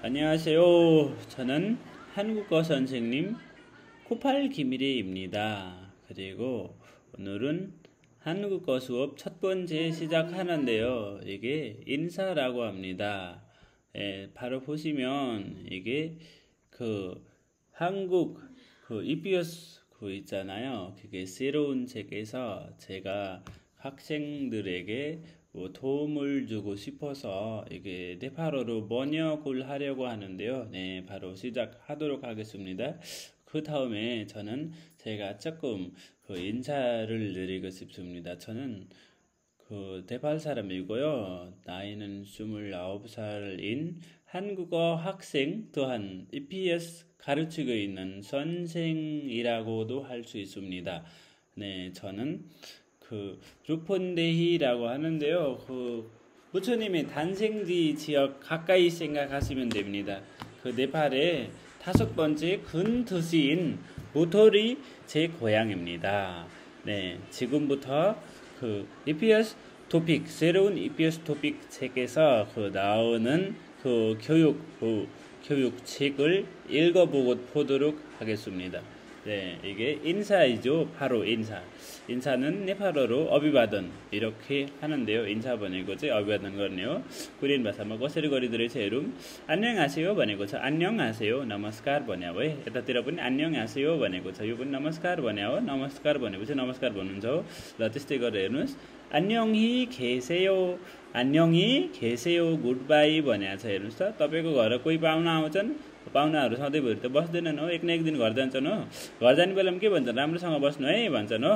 안녕하세요. 저는 한국어 선생님 코팔 김일희입니다. 그리고 오늘은 한국어 수업 첫 번째 시작하는데요. 이게 인사라고 합니다. 바로 보시면 이게 한국 EBS 있잖아요. 그게 새로운 책에서 제가 학생들에게 도움을 주고 싶어서 이게 네팔어로 번역을 하려고 하는데요. 네, 바로 시작하도록 하겠습니다. 그 다음에 저는 제가 조금 인사를 드리고 싶습니다. 저는 네팔 사람이고요. 나이는 29살인 한국어 학생 또한 EPS 가르치고 있는 선생이라고도 할 수 있습니다. 네, 저는 루폰데히라고 하는데요. 부처님의 단생지 지역 가까이 생각하시면 됩니다. 네팔의 5번째 큰 도시인 보토리 제 고향입니다. 네, 지금부터 EPS 토픽, 새로운 EPS 토픽 책에서 나오는 교육 책을 읽어보도록 하겠습니다. 네, 이게 인사이죠. 바로 인사. 인사는 네팔어로 어비바든 이렇게 하는데요. 인사 भनेको चाहिँ अभिवादन गर्ने हो. कोरियन भाषामा कसरी गरिँदो रहेछ हेरौँ. 안녕하세요 भनेको छ. 안녕하세요 नमस्कार भन्या हो है. यतातिर पनि 안녕하세요 भनेको छ. यो पनि नमस्कार भन्या हो. नमस्कार भनेपछि नमस्कार भन्नुहुन्छ हो. ल त्यस्तै गरेर हेर्नुस्. 안녕히 계세요. 안녕히 계세요. गुड बाई भन्या छ हेर्नुस् त. तपाईको घर कोही पाहुना आउँछन्. पाहुनाहरू सधैँभरि त बस्दैनन् हो. एक न एक दिन घर जान्छन् हो. घर जाने बेलामा के भन्छन्? राम्रोसँग बस्नु है भन्छन् हो.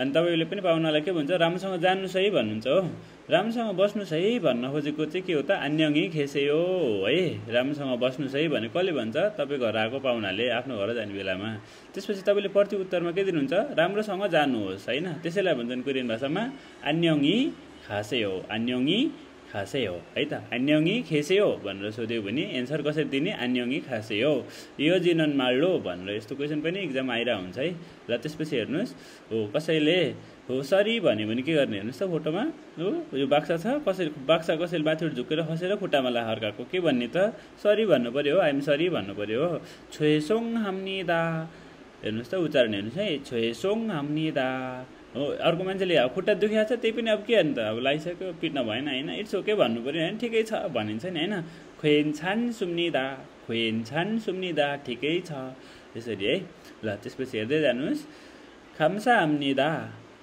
अनि तपाईले पनि पाहुनालाई के भन्छ? राम्रोसँग जान्नुस् है भन्नुहुन्छ हो. राम्रोसँग बस्नुस् है भन्न खोजेको चाहिँ के हो त? 안녕히 계세요 है. राम्रोसँग बस्नुस् है भने कसले भन्छ? तपाई घर आएको पाहुनाले आफ्नो घर जाने बेलामा. त्यसपछि तपाईले प्रति उत्तरमा के दिनुहुन्छ? राम्रोसँग जानुहोस् हैन. त्यसैलाई भन्छन् कोरियन भाषामा 안녕히 가세요. 안녕히 가세요 है त. 안녕히 계세요 भनेर सोध्यो भने एन्सर कसरी दिने? 안녕히 가세요. 이어지는 말로 भनेर यस्तो क्वेशन पनि एक्जाम आइरा हुन्छ है. ल त्यसपछि हेर्नुस्. कसैले सरी भन्यो भने के गर्ने हेर्नुस् त फोटोमा. यो बाक्सा छ. बाक्सा कसैले माथिबाट झुकेर खसेर खुट्टामा हर्काको के भन्ने त? सरी भन्नु पर्यो हो. आइएम सरी भन्नु पर्यो हो. 죄송합니다 हेर्नुस् त उच्चारण हेर्नुस् है. 죄송합니다 अर्को मान्छेले खुट्टा दुखिया छ त्यही पनि अब के गर्नु त? अब लागिसक्यो पिट्न भएन हैन. इट्स ओके भन्नु पर्यो हैन. ठिकै छ भनिन्छ नि हैन. 괜찮습니다 괜찮습니다 ठिकै छ त्यसरी है. ल त्यसपछि हेर्दै जानुस्. 감사합니다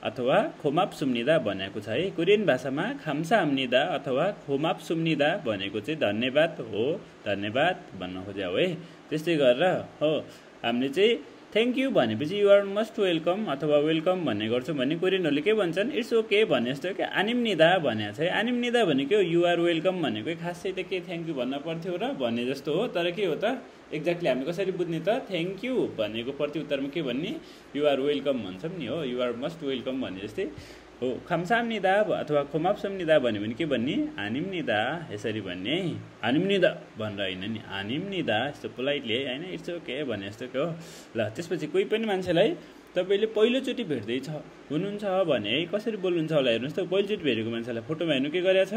अथवा 고맙습니다 भनेको छ है. कोरियन भाषामा 감사합니다 अथवा 고맙습니다 भनेको चाहिँ धन्यवाद हो. धन्यवाद भन्न खोज्या हो है. त्यस्तै गरेर हो हामीले चाहिँ थ्याङ्क यू भनेपछि यु आर मस्ट वेलकम अथवा वेलकम भन्ने गर्छौँ भने कोरियनहरूले के भन्छन्? इट्स ओके भने जस्तो के आनिम्निदा भनेको छ है. आनिम्निदा भनेको यु आर वेलकम भनेको खासै त के थ्याङ्क यू भन्न पर्थ्यो र भन्ने जस्तो हो. तर के हो त? एक्ज्याक्टली हामी कसरी बुझ्ने त? थ्याङ्क यू भनेको प्रति उत्तरमा के भन्ने? यु आर वेलकम भन्छौँ नि हो. यु आर मस्ट वेलकम भने जस्तै हो. 감사합니다 अथवा 고맙습니다 भन्यो भने के भन्ने? आनिम्निदा यसरी भन्ने. आनिम्निदा भनेर हैन नि. आनिम्निदा यस्तो पोलाइटली हैन. इट्स ओके भने जस्तो के हो. ल त्यसपछि कोही पनि मान्छेलाई तपाईले पहिलोचोटि भेट्दै छ हुनुहुन्छ भने कसरी बोल्नुहुन्छ होला हेर्नुस् त. पहिलोचोटि भेटेको मान्छेलाई फोटोमा हेर्नु के गरेछ?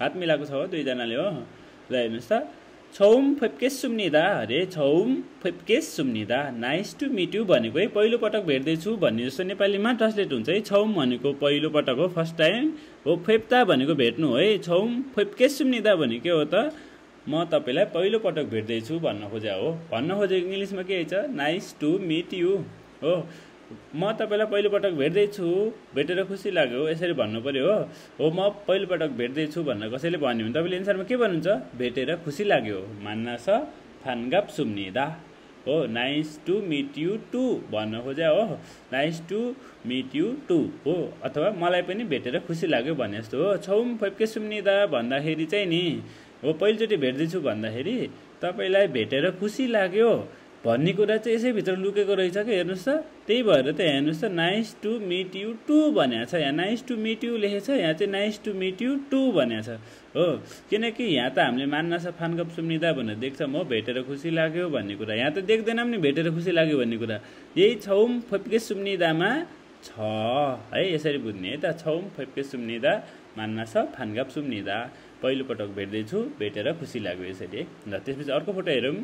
हात मिलाएको छ हो दुई जनाले हो. ल हेर्नुस् त. 처음 뵙겠습니다 अरे 처음 뵙겠습니다. नाइस टु मिट यु भनेको है पहिलो पटक भेट्दै छु भन्ने जस्तो नेपालीमा ट्रान्सलेट हुन्छ है. 처음 भनेको पहिलो पटक हो, फर्स्ट टाइम हो. फेप्ता भनेको भेट्नु है. 처음 뵙겠습니다 भने के हो त? म तपाईलाई पहिलो पटक भेट्दै छु भन्न खोज्या हो. भन्न खोजेको इंग्लिशमा के छ? नाइस टु मिट यु हो. म तपाईलाई पहिलो पटक भेट्दै छु, भेटेर खुसी लाग्यो यसरी भन्नु पर्यो हो. हो म पहिलो पटक भेट्दै छु भनेर कसैले भन्यो भने तपाईले एन्सरमा के भन्नुहुन्छ? भेटेर खुसी लाग्यो. 만나서 반갑습니다 हो. Nice to meet you too भन्न खोज्या हो. Nice to meet you too हो. अथवा मलाई पनि भेटेर खुसी लाग्यो भने जस्तो हो. 처음 뵙겠습니다 भन्दाखेरि चाहिँ नि हो पहिलोचोटि भेट्दै छु भन्दाखेरि तपाईलाई भेटेर खुसी लाग्यो भन्ने कुरा चाहिँ यसै भित्र लुकेको रहेछ के हेर्नुस् त. त्यही भएर त हेर्नुस् त nice to meet you too भनेको छ. यहाँ नाइस टु मिट यु लेखेछ, यहाँ चाहिँ nice to meet you too भनेको छ हो. किनकि यहाँ त हामीले मान्नाछ फानगप्सुम्निदा भनेर देख्छौँ हो. भेटेर खुसी लाग्यो भन्ने कुरा यहाँ त देख्दैनौँ नि. भेटेर खुसी लाग्यो भन्ने कुरा यही 처म फप्केसुम्निदामा छ है. यसरी बुझ्ने है त. 처म फप्केसुम्निदा 만나서 반갑습니다. पहिलो पटक भेट्दैछु, भेटेर खुसी लाग्यो यसरी है। ल त्यसपछि अर्को फोटो हेरौँ।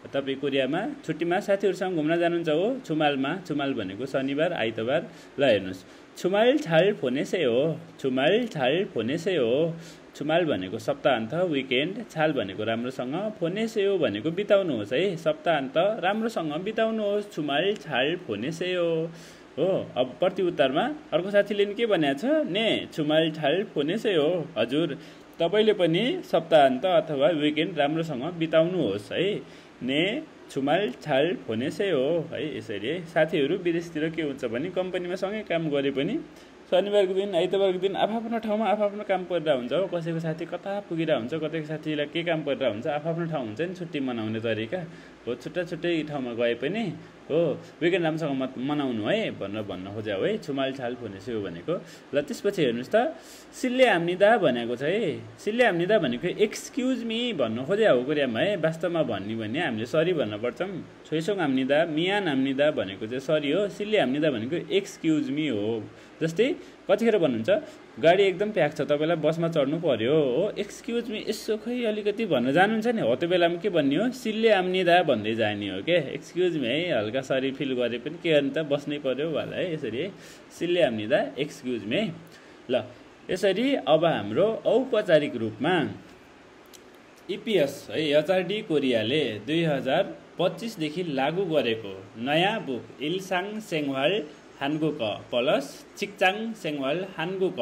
तपाईँ कोरियामा छुट्टीमा साथीहरूसँग घुम्न जानुहुन्छ हो, छुमालमा। छुमाल भनेको शनिबार आइतबार। ल हेर्नुहोस्, छुमाल छाल फोनेसै हो, छुमाल छाल फोनेसै हो। छुमाल भनेको सप्ताहन्त, विकेन्ड। छाल भनेको राम्रोसँग, फोनेसै हो भनेको बिताउनुहोस् है, सप्ताहन्त राम्रोसँग बिताउनुहोस्। छुमाल छाल फोनेसै हो। अब प्रति उत्तरमा अर्को साथीले के भनेको छ, ने छुमाल छाल फोनेसै हो। हजुर, तपाईँले पनि सप्ताहन्त अथवा विकेन्ड राम्रोसँग बिताउनुहोस् है, ने छुमाल छाल फोनेसै हो है। यसरी है। साथीहरू विदेशतिर के हुन्छ भने कम्पनीमा सँगै काम गरे पनि शनिबारको दिन आइतबारको दिन आफ्नो ठाउँमा आफ्नो काम परिरहेको हुन्छ हो। कसैको साथी कता पुगिरहेको हुन्छ, कतैको साथीलाई के काम परिरहेको हुन्छ, आफ्नो ठाउँ हुन्छ नि छुट्टी मनाउने तरिका हो। छुट्टै ठाउँमा गए पनि हो विकेन्ड राम्रोसँग मनाउनु है भनेर भन्न खोज्या हो है, छुमाल छाल फोनेसै हो भनेको। ल त्यसपछि हेर्नुहोस् त, सिल्ले हाम्निदा भनेको छ है। सिल्ले हाम्निदा भनेको एक्सक्युज मी भन्न खोज्या हो कोरियामा है। वास्तवमा भन्ने भने हामीले सरी भन्न पर्छौँ। छोइसोङ हाम्निदा, मियान हाम्निदा भनेको चाहिँ सरी हो। सिल्ले हाम्निदा भनेको एक्सक्युज मी हो। जस्तै कतिखेर भन्नुहुन्छ, गाडी एकदम प्याक छ, तपाईँलाई बसमा चढ्नु पर्यो हो, एक्सक्युज मी यसो खै अलिकति भन्न जानुहुन्छ नि हो, त्यो बेलामा के भन्ने हो, सिल्ले हाम्निदा भन्दै जाने हो के, एक्सक्युज मी है। हल्का सरी फिल गरे पनि के गर्नु त, बस्नै पर्यो होला है। यसरी है, सिल्ले हाम्निदा एक्सक्युज मी है। ल यसरी अब हाम्रो औपचारिक रूपमा इपिएस है एचआरडी कोरियाले 2025 लागू गरेको नयाँ बुक इल्साङ सेङ्वाल हान्गुक प्लस चिक्चाङ सेङ्वाल हान्गुक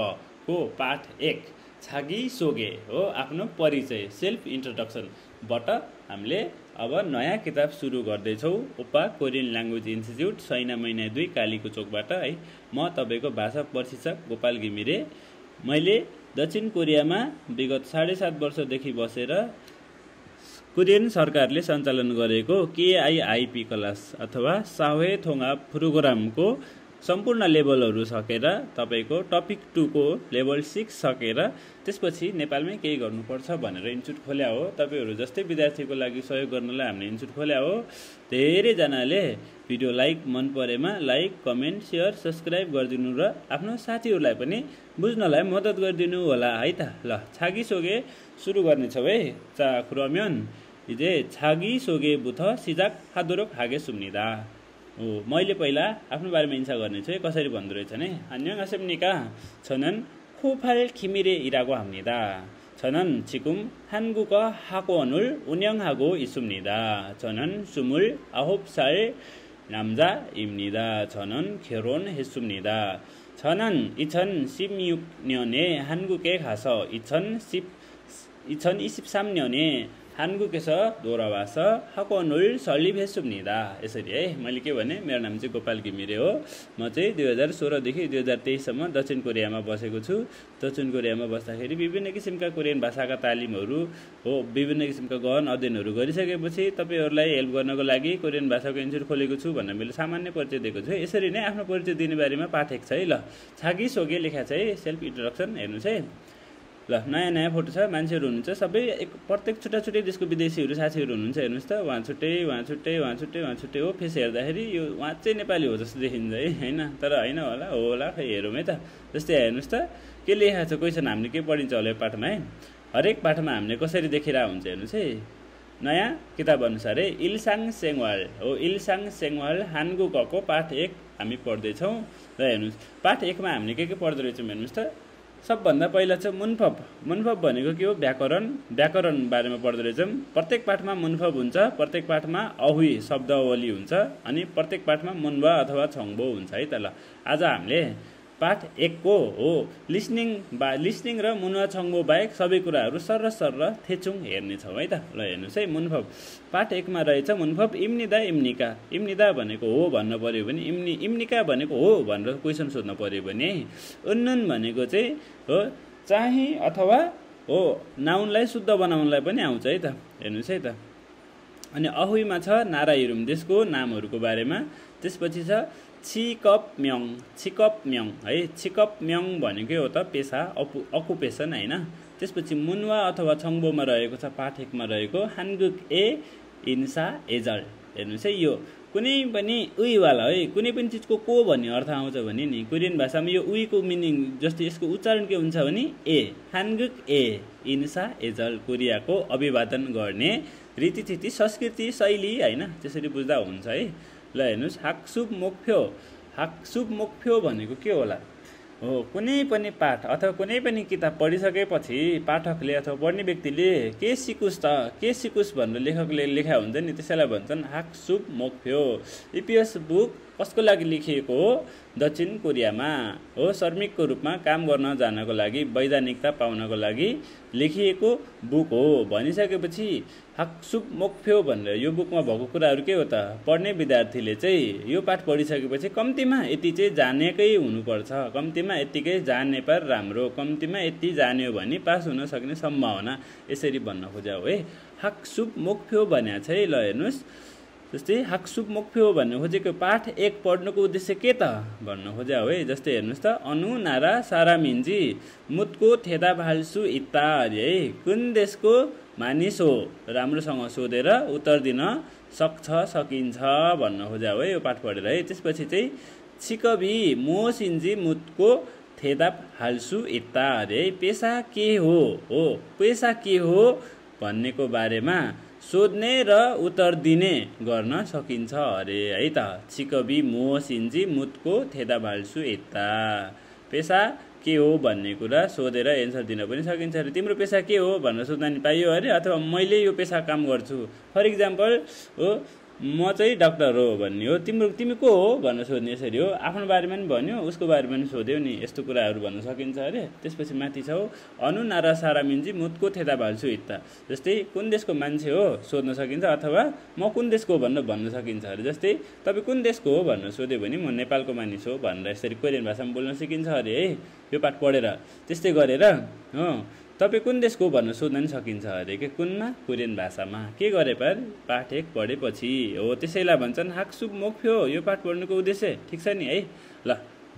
को पाठ 1 छागी सोगे हो, आफ्नो परिचय सेल्फ इन्ट्रोडक्सनबाट हामीले अब नयाँ किताब सुरु गर्दैछौँ। ओप्पा कोरियन ल्याङ्ग्वेज इन्स्टिच्युट सैना महिना 2 कालीको चोकबाट है। म तपाईँको भाषा प्रशिक्षक गोपाल घिमिरे। मैले दक्षिण कोरियामा विगत 7.5 वर्षदेखि बसेर कोरियन सरकारले सञ्चालन गरेको केआइआइपी क्लास अथवा सावे थोङा प्रोग्रामको सम्पूर्ण लेभलहरू सकेर तपाईँको टपिक 2 को लेभल 6 सकेर त्यसपछि नेपालमै केही गर्नुपर्छ भनेर इन्स्टिट्युट खोल्या हो। तपाईँहरू जस्तै विद्यार्थीको लागि सहयोग गर्नलाई हामीले इन्स्टिट्युट खोल्या हो। धेरैजनाले भिडियो मन परेमा लाइक, कमेन्ट, सेयर, सब्सक्राइब गरिदिनु र आफ्नो साथीहरूलाई पनि बुझ्नलाई मद्दत गरिदिनु होला है त। ल छागी सोगे सुरु गर्नेछौँ है। चा खुरम्यन इजे छागी सोगे बुथ सिजाक हादोरक हागे सुम्निदा हो। मैले पहिला आफ्नो बारेमा इन्सा गर्नेछु है, कसरी भन्दो रहेछ नै। 안녕하십니까 저는 코팔 키미레 일하고 합니다. 저는 지금 한국어 학원을 운영하고 있습니다. 저는 29살 남자입니다. 저는 결혼했습니다. 저는 2016년에 한국에 가서 2023년에 한국에서 돌아와서 학원을 설립했습니다. यसरी है। मैले के भने, मेरो नाम चाहिँ गोपाल घिमिरे हो। म चाहिँ 2016 देखि 2023 सम्म दक्षिण कोरियामा बसेको छु। दक्षिण कोरियामा बस्दाखेरि विभिन्न किसिमका कोरियन भाषाका तालिमहरू हो, विभिन्न किसिमका गहन अध्ययनहरू गरिसकेपछि तपाईँहरूलाई हेल्प गर्नको लागि कोरियन भाषाको इन्स्टिट्युट खोलेको छु भनेर मैले सामान्य परिचय दिएको छु। यसरी नै आफ्नो परिचय दिने बारेमा पाठ 1 छ है। ल छागी सोगे लेखा छ है, सेल्फ इन्ट्रोडक्सन। हेर्नुहोस् है। ल नयाँ फोटो छ, मान्छेहरू हुनुहुन्छ सबै प्रत्येक छुट्टै देशको विदेशीहरू साथीहरू हुनुहुन्छ। हेर्नुहोस् त, उहाँ छुट्टै हो। फेस हेर्दाखेरि यो उहाँ चाहिँ नेपाली हो जस्तो देखिन्छ है, होइन? तर होइन होला खै हेरौँ है त। जस्तै हेर्नुहोस् त, के लेखा छ क्वेसन, हामीले के पढिन्छ होला यो पाठमा है। हरेक पाठमा हामीले कसरी देखिरहेको हुन्छ हेर्नुहोस् है। नयाँ किताब अनुसार है, इल्साङ सेङ्वाल हो, इल्साङ सेङ्वाल हान्गुकको पाठ 1 हामी पढ्दैछौँ। र हेर्नुहोस् पाठ 1 मा हामीले के पढ्दो रहेछौँ हेर्नुहोस् त। सबभन्दा पहिला चाहिँ मुन्फब भनेको के हो, व्याकरण बारेमा पढ्दो रहेछौँ। प्रत्येक पाठमा मुन्फब हुन्छ, प्रत्येक पाठमा अहुई शब्दावली हुन्छ, अनि प्रत्येक पाठमा मुन्वा अथवा छङ्बो हुन्छ है त। ल आज हामीले पाठ 1 को हो लिस्निङ र मुन्वा छङ्बो बाहेक सबै कुराहरू सर्र थेचुङ हेर्नेछौँ है त। ल हेर्नुहोस् है, मुन्फब पाठ 1 मा रहेछ मुन्फब इम्निदा इम्निका। इम्निदा भनेको हो भन्न पर्यो भने, इम्निका भनेको हो भनेर क्वेसन सोध्न पर्यो भने, उन्नन भनेको चाहिँ हो चाहिँ अथवा हो नाउनलाई शुद्ध बनाउनलाई पनि आउँछ है त। हेर्नुहोस् है त। अनि अहुईमा छ नारा हिरुम देशको नामहरूको बारेमा। त्यसपछि छ छिकपम्यङ है। छिकपम्यङ भनेको हो त पेसा, अकुपेसन होइन। त्यसपछि मुन्वा अथवा छङ्बोमा रहेको छ पाठ 1 मा रहेको हान्गुक ए इन्सा एजल। हेर्नुहोस् है, यो कुनै पनि उहीवाला है कुनै पनि चिजको को भन्ने अर्थ आउँछ भने नि कोरियन भाषामा यो उहीको मिनिङ जस्तै यसको उच्चारण के हुन्छ भने ए हानगुक ए इन्सा एजल कोरियाको अभिवादन गर्ने रीतिथिति संस्कृति शैली हैन त्यसरी बुझ्दा हुन्छ है। ल हेर्नुस् हाक्सुब मोक्फ्यो भनेको के होला हो कुनै पनि पाठ अथवा कुनै पनि किताब पढिसकेपछि पाठकले अथवा पढ्ने व्यक्तिले के सिकुस् भनेर लेखकले लेखा हुन्छ नि त्यसैलाई भन्छन् हाक्सुब मोक्फ्यो। इपिएस बुक कसको लागि लेखिएको हो दक्षिण कोरियामा हो श्रमिकको रूपमा काम गर्न जानको लागि वैधानिकता पाउनको लागि लेखिएको बुक हो भनिसकेपछि हाक्सुब मोक्फ्यो भनेर यो बुकमा भएको कुराहरू के हो त पढ्ने विद्यार्थीले चाहिँ यो पाठ पढिसकेपछि कम्तीमा यति चाहिँ जानेकै हुनुपर्छ कम्तीमा यतिकै जाने पर राम्रो कम्तीमा यति जान्यो भने पास हुन सक्ने सम्भावना यसरी भन्न खोज्या हो है। हाक्सुब मोक्फ्यो भन्या चाहिँ ल हेर्नुस् जस्तै हाक्सुब मोक्फ्यो भन्नु खोजेको पाठ 1 पढ्नुको उद्देश्य के त भन्न खोज्या हो है। जस्तै हेर्नुस् त अनु नारा सारा मिन्जी मुतको थेदा भाल्सु इत्यादि है कुन देशको मानिस हो राम्रोसँग सोधेर उत्तर दिन सकिन्छ भन्न खोज्या हो यो पाठ पढेर है। त्यसपछि चाहिँ छिकबी मोसिन्जी मुतको थेदा हाल्सु इत्यादि है पेशा के हो पेशा के हो भन्नेको बारेमा सोध्ने र उत्तर दिने गर्न सकिन्छ अरे है त। छिकबी मोसिन्जी मुतको थेदा भाल्सु इत्ता पेशा के हो भन्ने कुरा सोधेर एन्सर दिन पनि सकिन्छ अरे। तिम्रो पेशा के हो भनेर सोध्न नि पाइयो अरे अथवा मैले यो पेशा काम गर्छु फर इक्जाम्पल हो म चाहिँ डाक्टर हो भन्ने हो तिमी को हो भनेर सोध्ने यसरी हो आफ्नो बारेमा पनि भन्यो उसको बारेमा पनि सोध्यो नि यस्तो कुराहरू भन्न सकिन्छ अरे। त्यसपछि माथि छौ अनु नारा सारा मिन्जी मुतको थेदा भाल्छु इत्ता जस्तै कुन देशको मान्छे हो सोध्न सकिन्छ अथवा म कुन देशको भनेर भन्न सकिन्छ अरे। जस्तै तपाईँ कुन देशको हो भनेर सोध्यो भने म नेपालको मानिस हो भनेर यसरी कोरियन भाषामा बोल्न सकिन्छ अरे है यो पाठ पढेर। त्यस्तै गरेर हो तपाईँ कुन देशको भनेर सोध्न पनि सकिन्छ अरे के कुनमा कोरियन भाषामा के गरे पर पाठ 1 पढेपछि हो त्यसैलाई भन्छन् हाक्सुब मोक्फ्यो यो पाठ पढ्नुको उद्देश्य ठिक छ नि है। ल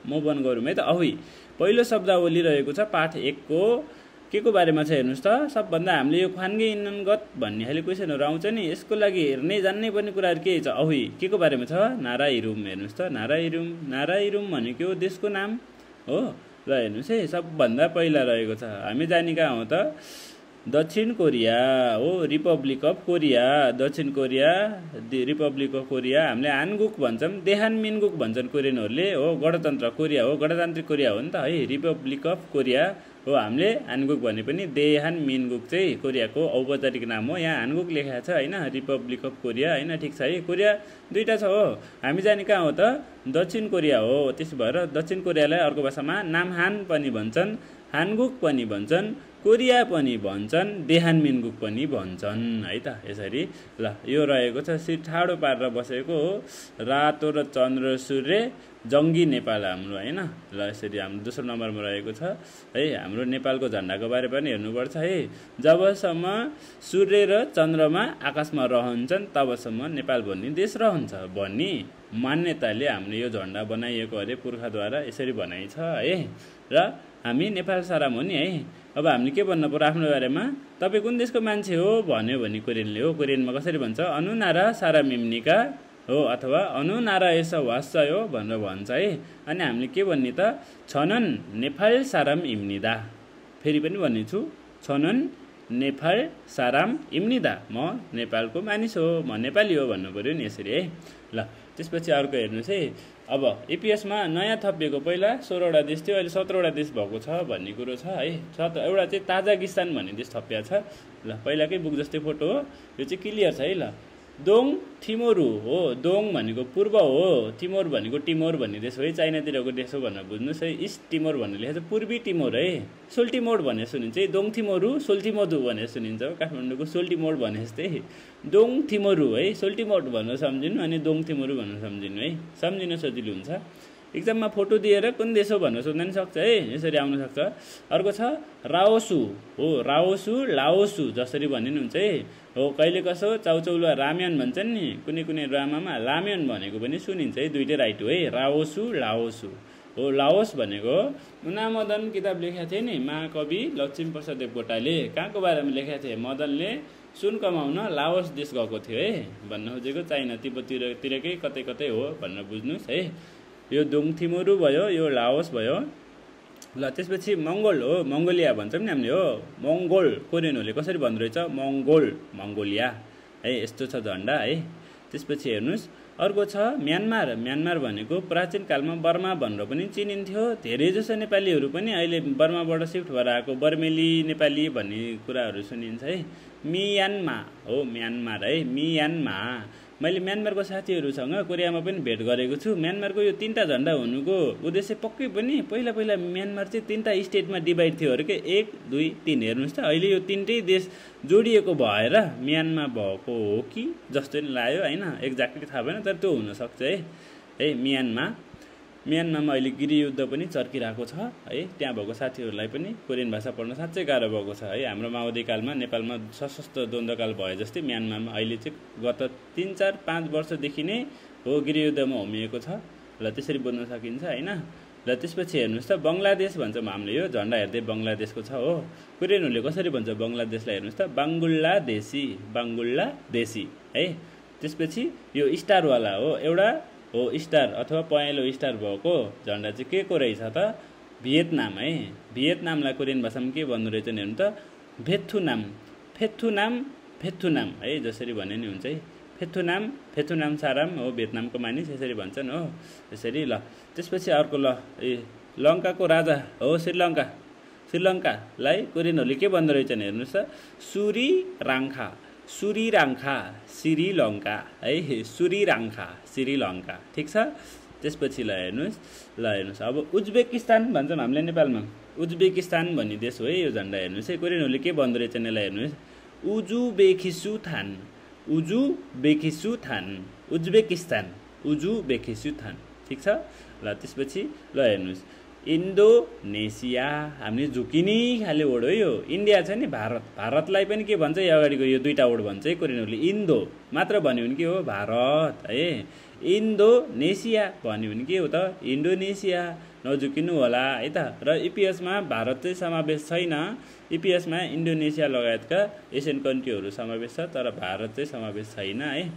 म बन गरौँ है त अहि पहिलो शब्दावली रहेको छ पाठ 1 को के को बारेमा छ हेर्नुस् त सबभन्दा हामीले यो ख्वान्गे इन्नगत भन्ने खाले क्वेशनहरू आउँछ नि यसको लागि हेर्नै जान्नै पर्ने कुराहरू के छ अहि के को बारेमा छ नाराइरुम हेर्नुस् त नाराइरुम भनेको देशको नाम हो। ल हेर्नुहोस् है सबभन्दा पहिला रहेको छ हामी जाने कहाँ हो त दक्षिण कोरिया हो रिपब्लिक अफ कोरिया दक्षिण कोरिया रिपब्लिक अफ कोरिया हामीले हानगुक भन्छौँ देहान मिनगुक भन्छन् कोरियनहरूले हो गणतन्त्र कोरिया हो गणतान्त्रिक कोरिया हो नि त है रिपब्लिक अफ कोरिया हो हामीले हानगुक भने पनि देहान मिनगुक चाहिँ कोरियाको औपचारिक नाम हो यहाँ हानगुक लेखेको छ हैन रिपब्लिक अफ कोरिया हैन ठिक छ है कोरिया दुईटा छ हो हामी जाने कहाँ हो त दक्षिण कोरिया हो। त्यसो भएर दक्षिण कोरियालाई अर्को भाषामा नामहान पनि भन्छन् हानगुक पनि भन्छन् कोरिया पनि भन्छन् देहान मिनगुक पनि भन्छन् है त यसरी। ल यो रहेको छ ठाडो पारेर बसेको हो रातो र चन्द्र सूर्य जङ्गी नेपाल हाम्रो हैन। ल यसरी हाम्रो दोस्रो नम्बरमा रहेको छ है हाम्रो नेपालको झन्डाको बारे पनि हेर्नुपर्छ है जबसम्म सूर्य र चन्द्रमा आकाशमा रहन्छन् तबसम्म नेपाल भन्ने देश रहन्छ भन्ने मान्यताले हामीले यो झन्डा बनाइएको अरे पुर्खाद्वारा यसरी भनाइ छ है। र हामी नेपाल साराम हो नि है अब हामीले के भन्नु पर्यो आफ्नो बारेमा तपाईँ कुन देशको मान्छे हो भन्यो भने कोरियनले हो कोरियनमा कसरी भन्छ अनु नारा सारा मिम्निका हो अथवा अनु नारा एस वास्य हो भनेर भन्छ है। अनि हामीले के भन्ने त छनन नेपाल साराम इम्निदा फेरि पनि भन्नेछु छनन नेपाल साराम इम्निदा म नेपालको मानिस हो म नेपाली हो भन्नु पर्यो नि यसरी है। ल त्यसपछि अर्को हेर्नुहोस् है अब एपिएसमा नयाँ थपिएको पहिला 16वटा देश थियो अहिले 17वटा देश भएको छ भन्ने कुरो छ है। एउटा चाहिँ ताजाकिस्तान भन्ने देश थपिया छ। ल पहिलाकै बुक जस्तै फोटो हो यो चाहिँ क्लियर छ है। ल दोङ थिमोरु हो दोङ भनेको पूर्व हो तिमोर भनेको टिमोर भन्ने देश हो है चाइनातिरको देश हो भनेर बुझ्नुहोस् है। इस्ट टिमोर भन्ने लेखेको छ पूर्वी टिमोर है सोल्टिमोड भनेर सुनिन्छ है दोङ थिमोरु सोल्टिमोदु भनेर सुनिन्छ काठमाडौँको सोल्टिमोड भने जस्तै दोङ थिमोरु है सोल्टिमोड भनेर सम्झिनु अनि दोङ थिमोरु भनेर सम्झिनु है सम्झिन सजिलो हुन्छ। एक्जाममा फोटो दिएर कुन देश हो भनेर सोध्न पनि सक्छ है यसरी आउन सक्छ। अर्को छ राओसु हो राओसु लाओसु जसरी भनिनुहुन्छ है हो कहिले कसो चाउचाउलुवा राम्यान भन्छन् नि कुनै ड्रामामा लाम्यान भनेको पनि सुनिन्छ है दुईटै राइट हो है राओसु लाओसु हो। लाओस भनेको उनामदन किताब लेखेका थिए नि महाकवि लक्ष्मीप्रसाद देवकोटाले कहाँको बारेमा लेखेका थिए मदनले सुन कमाउन लाओस देश गएको थियो है भन्न खोजेको। चाइना तिब्बततिरकै कतै कतै हो भनेर बुझ्नुहोस् है। यो दोङथिमोरु भयो, यो लाओस भयो। ल त्यसपछि मङ्गोल हो, मङ्गोलिया भन्छौँ नि हामीले हो। मङ्गोल कोरियनहरूले कसरी भन्दो रहेछ मङ्गोल, मङ्गोलिया है। यस्तो छ झन्डा है। त्यसपछि हेर्नुहोस् अर्को छ म्यानमार। म्यानमार भनेको प्राचीन कालमा बर्मा भनेर पनि चिनिन्थ्यो। धेरैजसो नेपालीहरू पनि अहिले बर्माबाट सिफ्ट भएर आएको बर्मेली नेपाली भन्ने कुराहरू सुनिन्छ है। मियानमा हो म्यानमार है, मियानमा। मैले म्यानमारको साथीहरूसँग कोरियामा पनि भेट गरेको छु। म्यानमारको यो 3टा झन्डा हुनुको उद्देश्य पक्कै पनि पहिला म्यानमार चाहिँ 3टा स्टेटमा डिभाइड थियो अरे के, 1 2 3। हेर्नुहोस् त अहिले यो 3टै देश जोडिएको भएर म्यानमा भएको हो कि जस्तो नि लाग्यो होइन, एक्ज्याक्टली थाहा भएन तर त्यो हुनसक्छ है। म्यानमारमा अहिले गृहयुद्ध पनि चर्किरहेको छ है। त्यहाँ भएको साथीहरूलाई पनि कोरियन भाषा पढ्न साँच्चै गाह्रो भएको छ है। हाम्रो माओवादी कालमा नेपालमा सशस्त्र द्वन्द्वकाल भए जस्तै म्यानमारमा अहिले चाहिँ गत 3 4 5 वर्षदेखि नै हो गृहयुद्धमा होमिएको छ। ल त्यसरी बुझ्न सकिन्छ होइन। ल त्यसपछि हेर्नुहोस् त बङ्गलादेश भन्छौँ हामीले। यो झन्डा हेर्दै बङ्गलादेशको छ हो। कोरियनहरूले कसरी भन्छ बङ्गलादेशलाई हेर्नुहोस् त बाङ्गुल्लादेशी है। त्यसपछि यो स्टारवाला हो, एउटा हो स्टार अथवा पहेँलो स्टार भएको झन्डा चाहिँ के को रहेछ त भियतनाम है। भियतनामलाई कोरियन भाषामा के भन्नु रहेछ नि हेर्नु त फेथुनाम है। जसरी भने नि हुन्छ है फेथुनाम साराम हो। भियतनामको मानिस यसरी भन्छन् हो यसरी। ल त्यसपछि अर्को ल लङ्काको राजा हो श्रीलङ्कालाई कोरियनहरूले के भन्दो रहेछन् हेर्नुहोस् त श्रीलङ्का श्रीलङ्का है, श्रीलङ्का ठिक छ। त्यसपछि ल हेर्नुहोस् अब उज्बेकिस्तान भन्छौँ हामीले नेपालमा। उज्बेकिस्तान भन्ने देश हो है यो झन्डा। हेर्नुहोस् है कोरियनहरूले के भन्दो रहेछन् यसलाई हेर्नुहोस् उज्बेकिस्तान ठिक छ। ल त्यसपछि ल हेर्नुहोस् इन्डोनेसिया। हामीले झुकिने खाले वर्ड हो यो। इन्डिया छ नि भारतलाई पनि के भन्छ यो अगाडिको यो 2टा वर्ड भन्छ है कोरियनहरूले। इन्डो मात्र भन्यो भने के हो भारत है। इन्डोनेसिया भन्यो भने के हो त इन्डोनेसिया। नझुकिनु होला है त। र इपिएसमा भारत चाहिँ समावेश छैन। इपिएसमा इन्डोनेसिया लगायतका एसियन कन्ट्रीहरू समावेश छ तर भारत चाहिँ समावेश छैन है।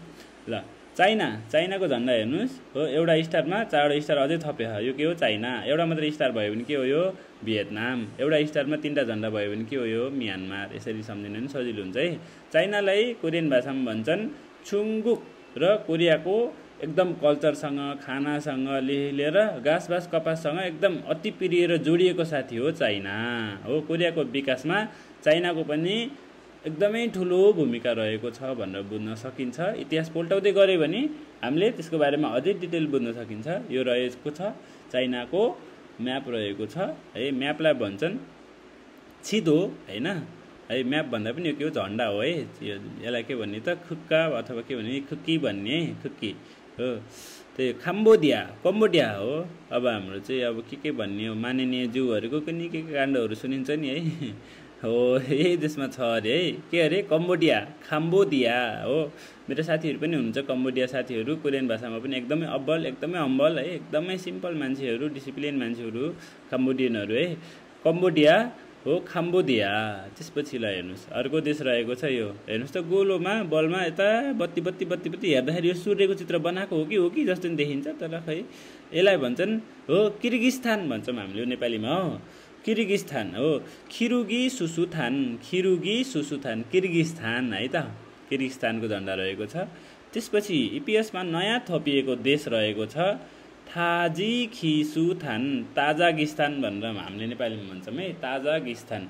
ल चाइनाको झन्डा हेर्नुहोस् हो। एउटा स्टारमा 4वटा स्टार अझै थप्यो। यो के हो चाइना। एउटा मात्र स्टार भयो भने के हो यो भियतनाम। एउटा स्टारमा 3टा झन्डा भयो भने के हो यो म्यानमार। यसरी सम्झिनु पनि सजिलो हुन्छ है। चाइनालाई कोरियन भाषामा भन्छन् छुङ्गुक। र कोरियाको एकदम कल्चरसँग खानासँग लिएर घाँसबास कपाससँग एकदम अति प्रिय र जोडिएको साथी हो चाइना हो। कोरियाको विकासमा चाइनाको पनि एकदमै ठुलो भूमिका रहेको छ भनेर बुझ्न सकिन्छ। इतिहास पल्टाउँदै गऱ्यो भने हामीले त्यसको बारेमा अझै डिटेल बुझ्न सकिन्छ। यो रहेको छ चाइनाको म्याप रहेको छ है। म्यापलाई भन्छन् छिदो होइन है। म्याप भन्दा पनि यो के हो झन्डा हो है। यसलाई के भन्ने त खुक्का अथवा के भन्ने खुक्की भन्ने खुक्की हो। त्यही कम्बोडिया हो। अब हाम्रो चाहिँ अब के भन्ने हो माननीय ज्यूहरूको पनि के काण्डहरू सुनिन्छ नि है हो। यही देशमा छ अरे है के अरे खाम्बोडिया हो। मेरो साथीहरू पनि हुनुहुन्छ कम्बोडिया साथीहरू। कोरियन भाषामा पनि एकदमै अब्बल एकदमै हम्बल है एकदमै सिम्पल मान्छेहरू डिसिप्लिन मान्छेहरू काम्बोडियनहरू है। कम्बोडिया हो खाम्बोडिया। त्यसपछि ल हेर्नुहोस् अर्को देश रहेको छ यो। हेर्नुहोस् त गोलोमा बलमा यता बत्ती हेर्दाखेरि यो सूर्यको चित्र बनाएको हो कि जस्तो नि देखिन्छ तर खै। यसलाई भन्छन् हो किर्गिस्तान भन्छौँ हामीले नेपालीमा हो। किर्गिस्तान हो। खिरुगी सुसुथान किर्गिस्तान है त। किर्गिस्तानको झन्डा रहेको छ। त्यसपछि इपिएसमा नयाँ थपिएको देश रहेको छ ताजागिस्तान भनेर हामीले नेपालीमा भन्छौँ है। ताजागिस्तान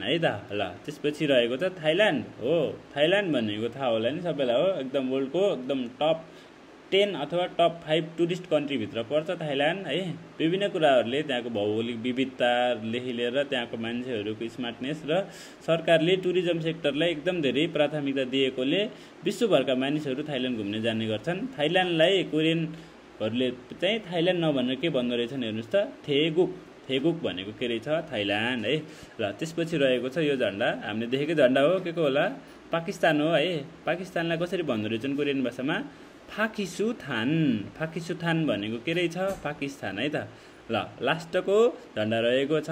है त। ल त्यसपछि रहेको छ थाइल्यान्ड हो। थाइल्यान्ड भनेको थाहा होला नि सबैलाई हो। एकदम वर्ल्डको एकदम टप 10 अथवा टप 5 टुरिस्ट कन्ट्रीभित्र पर्छ थाइल्यान्ड है। विभिन्न कुराहरूले त्यहाँको भौगोलिक विविधतादेखि लिएर त्यहाँको मान्छेहरूको स्मार्टनेस र सरकारले टुरिज्म सेक्टरलाई एकदम धेरै प्राथमिकता दिएकोले विश्वभरका मानिसहरू थाइल्यान्ड घुम्न जाने गर्छन्। थाइल्यान्डलाई कोरियनहरूले चाहिँ थाइल्यान्ड नभनेर के भन्दो रहेछन् हेर्नुहोस् त थेगुक भनेको के रहेछ थाइल्यान्ड है। ल त्यसपछि रहेको छ यो झन्डा हामीले देखेकै झन्डा हो। के को होला पाकिस्तान हो है। पाकिस्तानलाई कसरी भन्दो रहेछन् कोरियन भाषामा फाकिसुथान भनेको के रहेछ पाकिस्तान है त। ल लास्टको झन्डा रहेको छ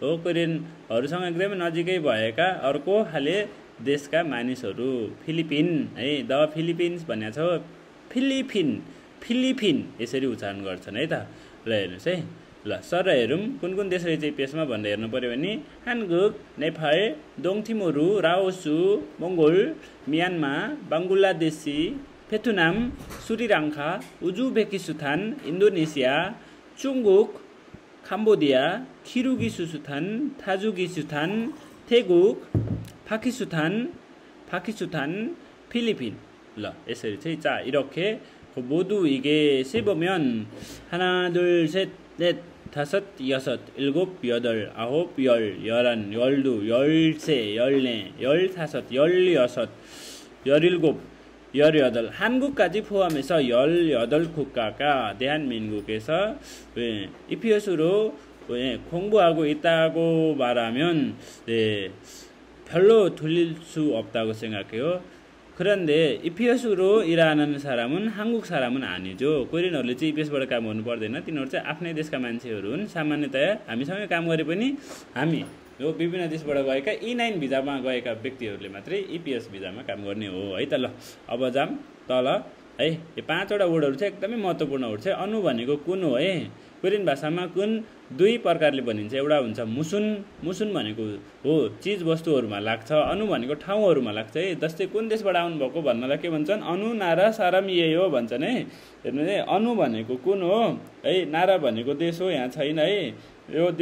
हो कोरियनहरूसँग एकदमै नजिकै भएका अर्को खाले देशका मानिसहरू फिलिपिन है द फिलिपिन्स भनेको छ फिलिपिन यसरी उच्चारण गर्छन् है त ल हेर्नुहोस् है ल सर हेरौँ कुन कुन देश रहेछ पेजमा भनेर हेर्नु पर्यो भने हानगुक नेपाल दोङथिमोरु राओसु Mongol Myanmar Bangladesh Vietnam Sri Lanka Uzbekistan Indonesia चुङ्गुक काम्बोडिया किर्गिजस्तान ताजिकिस्तान 태국 파키스탄 필리핀 ल यसरी चाहिँ 이렇게 모두 이게 씹으면 하나 둘 셋 넷 다섯 여섯 일곱 여덟 아홉 열 열한 열두 열세 열네 열다섯 열여섯 열일곱 열여덟 한국까지 포함해서 18국가가 대한민국에서 EPS로 공부하고 있다고 말하면 별로 들릴 수 없다고 생각해요. 그런데 EPS로 일하는 사람은 한국 사람은 아니죠. कोरियनहरूले चाहिँ EPSबाट काम गर्नु पर्दैन. तिनीहरू चाहिँ आफ्नै देशका मान्छेहरू हुन्. सामान्यतया हामीसँगै काम गरे पनि हामी यो विभिन्न देशबाट गएका E9 भिजामा गएका व्यक्तिहरूले मात्रै EPS भिजामा काम गर्ने हो है त ल अब जाम तल है यो 5 वटा वर्डहरू चाहिँ एकदमै महत्त्वपूर्ण वर्ड छ. अनु भनेको कुन हो है. कोरियन भाषामा कुन दुई प्रकारले भनिन्छ. एउटा हुन्छ मुसुन भनेको हो चीज वस्तुहरुमा लाग्छ. अनु भनेको ठाउँहरुमा लाग्छ है. जस्तै कुन देशबाट आउनु भएको भन्नलाई के भन्छन् अनु नारा सारम ये हो भन्छन् है. हेर्नु है अनु भनेको कुन हो है. नारा भनेको देश हो यहाँ छैन है. यो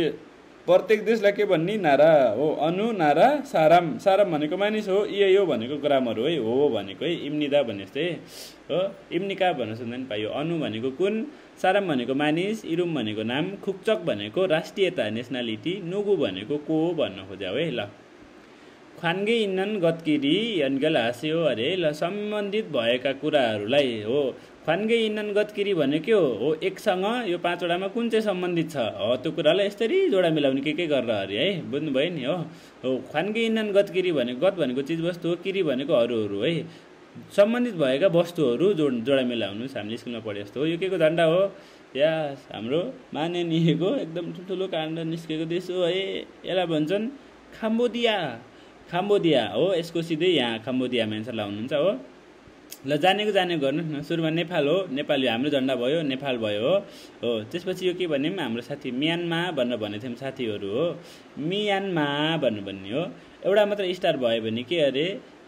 प्रत्येक देशलाई के भन्ने नारा हो. अनु नारा सारम भनेको मानिस हो. ये यो भनेको ग्रामर हो है. हो भनेको है इम्निदा भने जस्तै हो. इम्निका भन्न सुन्दैन पाइयो. अनु भनेको कुन, सारम भनेको मानिस, इरुम भनेको नाम, खुक्चक भनेको राष्ट्रियता नेसनालिटी, नुगु भनेको को भन्न खोज्याउ है. ल खानगे इन्नन गतकिरी यनगल हाँस्यो अरे ल सम्बन्धित भएका कुराहरूलाई हो. खानगे इन्नन गतकिरी भनेको के हो एकसँग यो 5 वटामा कुन चाहिँ सम्बन्धित छ हो त्यो कुरालाई यसरी जोडा मिलाउने के गरेर अरे है. बुझ्नुभयो नि हो. खानगे इन्नन गतकिरी भनेको गत भनेको चीज वस्तु हो. किरी भनेको अरूहरू है. सम्बन्धित भएका वस्तुहरू जोडा मिलाउनु हामीले स्कुलमा पढे जस्तो हो. यो के को झन्डा हो या हाम्रो माननीयको एकदम ठुलो काण्ड निस्केको देश हो है. यसलाई भन्छन् काम्बोडिया हो. यसको सिधै यहाँ काम्बोडियामा एन्सर लाउनुहुन्छ हो. ल जानेको गर्नुहोस् न. सुरुमा नेपाल हो. नेपाल हाम्रो झन्डा भयो. नेपाल भयो हो. त्यसपछि यो के भन्यौँ हाम्रो साथी म्यानमा भनेर भनेको थियौँ साथीहरू हो. म्यानमा भन्ने हो. एउटा मात्र स्टार भयो भने के अरे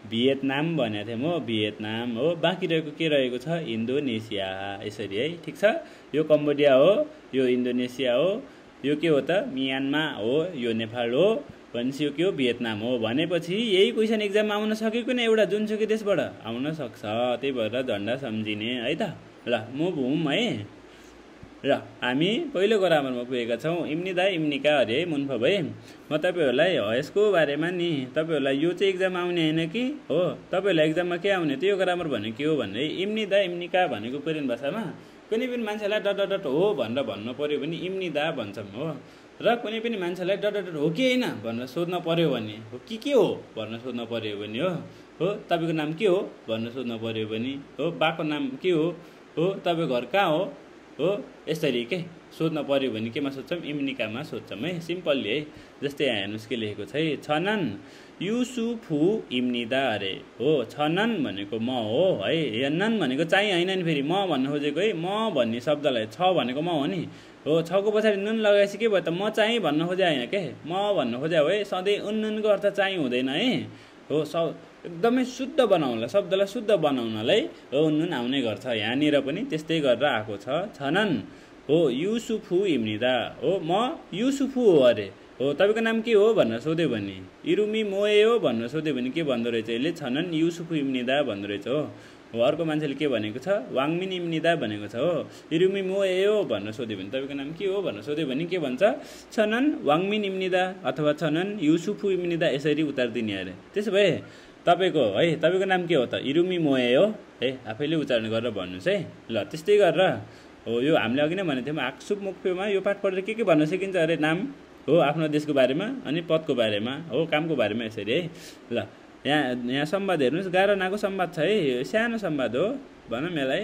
भियतनाम भनेको थियौँ हो. भियतनाम हो. बाँकी रहेको के रहेको छ इन्डोनेसिया. यसरी है ठिक छ. यो कम्बोडिया हो. यो इन्डोनेसिया हो. यो के हो त म्यानमा हो. यो नेपाल हो भनेपछि यो के हो भियतनाम हो. भनेपछि यही क्वेसन एक्जाममा आउन सकेको नै एउटा जुनसुकै देशबाट आउन सक्छ. त्यही भएर झन्डा सम्झिने है त. ल मुभ हुम है. र हामी पहिलो ग्रामरमा पुगेका छौँ. इम्निदा इम्निका अरे मुन्फ भए. म तपाईँहरूलाई यसको बारेमा नि तपाईँहरूलाई यो चाहिँ एक्जाम आउने होइन कि हो. तपाईँहरूलाई एक्जाममा के आउने त्यो ग्रामर भनेको के हो भने इम्निदा इम्निका भनेको कोरियन भाषामा कुनै पनि मान्छेलाई डट हो भनेर भन्नु पर्यो भने इम्निदा भन्छौँ हो. र कुनै पनि मान्छेलाई डट हो कि होइन भनेर सोध्न पर्यो भने हो के हो भनेर सोध्न पर्यो भने हो तपाईँको नाम के हो भनेर सोध्न पर्यो भने हो बाको नाम के हो तपाईँ घर कहाँ हो यसरी के सोध्न पर्यो भने केमा सोध्छौँ इम्निकामा सोध्छौँ है. सिम्पल्ली है. जस्तै यहाँ हेर्नुहोस् के लेखेको छ है. छनन युसुफु इम्निदा अरे हो. छनन भनेको म हो है. यन्नन भनेको चाहिँ होइन नि फेरि म भन्न खोजेको है. म भन्ने शब्दलाई छ भनेको म हो नि हो. छको पछाडि नुन लगाएपछि के भयो त म चाहिँ भन्न खोजे होइन के म भन्न खोजे हो है. सधैँ उन्नुनको अर्थ चाहिँ हुँदैन है हो. एकदमै शुद्ध बनाउनलाई शब्दलाई शुद्ध बनाउनलाई हो नुन आउने गर्छ. यहाँनिर पनि त्यस्तै गरेर आएको छ. छनन हो युसुफु इम्निदा हो. म युसुफु हो अरे हो. तपाईँको नाम के हो भनेर सोध्यो भने इरुमी मोए हो भनेर सोध्यो भने के भन्दो रहेछ यसले छनन युसुफु इम्निदा भन्दो रहेछ हो. अर्को मान्छेले के भनेको छ वाङमिन इम्निदा भनेको छ हो. इरुमी मोए हो भनेर सोध्यो भने तपाईँको नाम के हो भनेर सोध्यो भने के भन्छ छनन वाङमिन इम्निदा अथवा छनन युसुफु इम्निदा यसरी उत्तर दिने अरे. त्यसो भए तपाईँको नाम के हो त इरुमी मोए हो है. आफैले उच्चारण गरेर भन्नुहोस् है. ल त्यस्तै गरेर हो. यो हामीले अघि नै भनेको थियौँ आक्सुप मुख्यमा यो पाठ पढेर के भन्न सकिन्छ अरे नाम हो आफ्नो देशको बारेमा अनि पदको बारेमा हो कामको बारेमा यसरी है. ल यहाँ संवाद हेर्नुहोस्. गाह्रो नाको संवाद छ है. सानो संवाद हो भनौँ यसलाई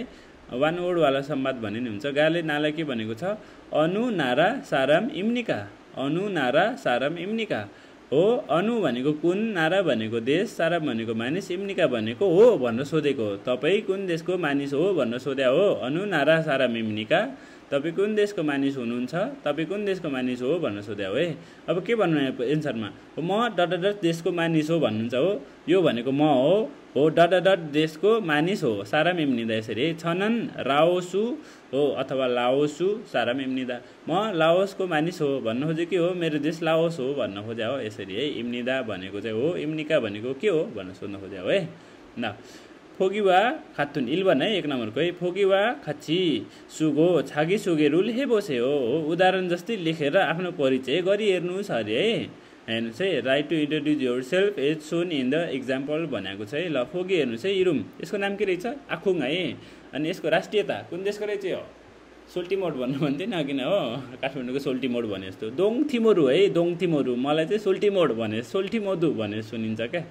वान वर्डवाला संवाद भने नि हुन्छ। गाले नालाई के भनेको छ अनु नारा साराम इम्निका, अनु नारा साराम इम्निका हो। अनु भनेको कुन, नारा भनेको देश, साराम भनेको मानिस, इम्निका भनेको हो भनेर सोधेको हो। तपाईँ कुन देशको मानिस हो भनेर सोध्या हो। अनु नारा साराम इम्निका, तपाईँ कुन देशको मानिस हुनुहुन्छ, तपाईँ कुन देशको मानिस हो भनेर सोध्या हो है। अब के भन्नु एन्सरमा, म डट देशको मानिस हो भन्नुहुन्छ हो। यो भनेको म हो डट देशको मानिस हो, साराम इम्निदा यसरी। छनन राओसु हो अथवा लाओसु साराम इम्निदा, म लाओसको मानिस हो भन्न खोजे के हो, मेरो देश लाओस हो भन्न खोज्या हो यसरी है। इम्निदा भनेको चाहिँ हो, इम्निका भनेको के हो भनेर सोध्न खोज्या हो है। ल फोगिवा खातुन इल्बन है 1 नम्बरको है। फोगिवा खाची सुगो छागी सुगेरुल हे बसे हो। उदाहरण जस्तै लेखेर आफ्नो परिचय गरी हेर्नुहोस् अरे है। हेर्नुहोस् है, write to introduce yourself as shown in the example भनेको छ है। ल फोगी हेर्नुहोस् है, इरुम यसको नाम के रहेछ आखुङ है। अनि यसको राष्ट्रियता कुन देशको रहेछ हो, सोल्टिमोड भन्नु भन्थ्यो नि अघि नै हो, काठमाडौँको सोल्टिमोड भने जस्तो। दोङथिमोरु है, दोङथिमोरु, मलाई चाहिँ सोल्टिमोड भने सोल्टिमोदु भनेर सुनिन्छ क्या।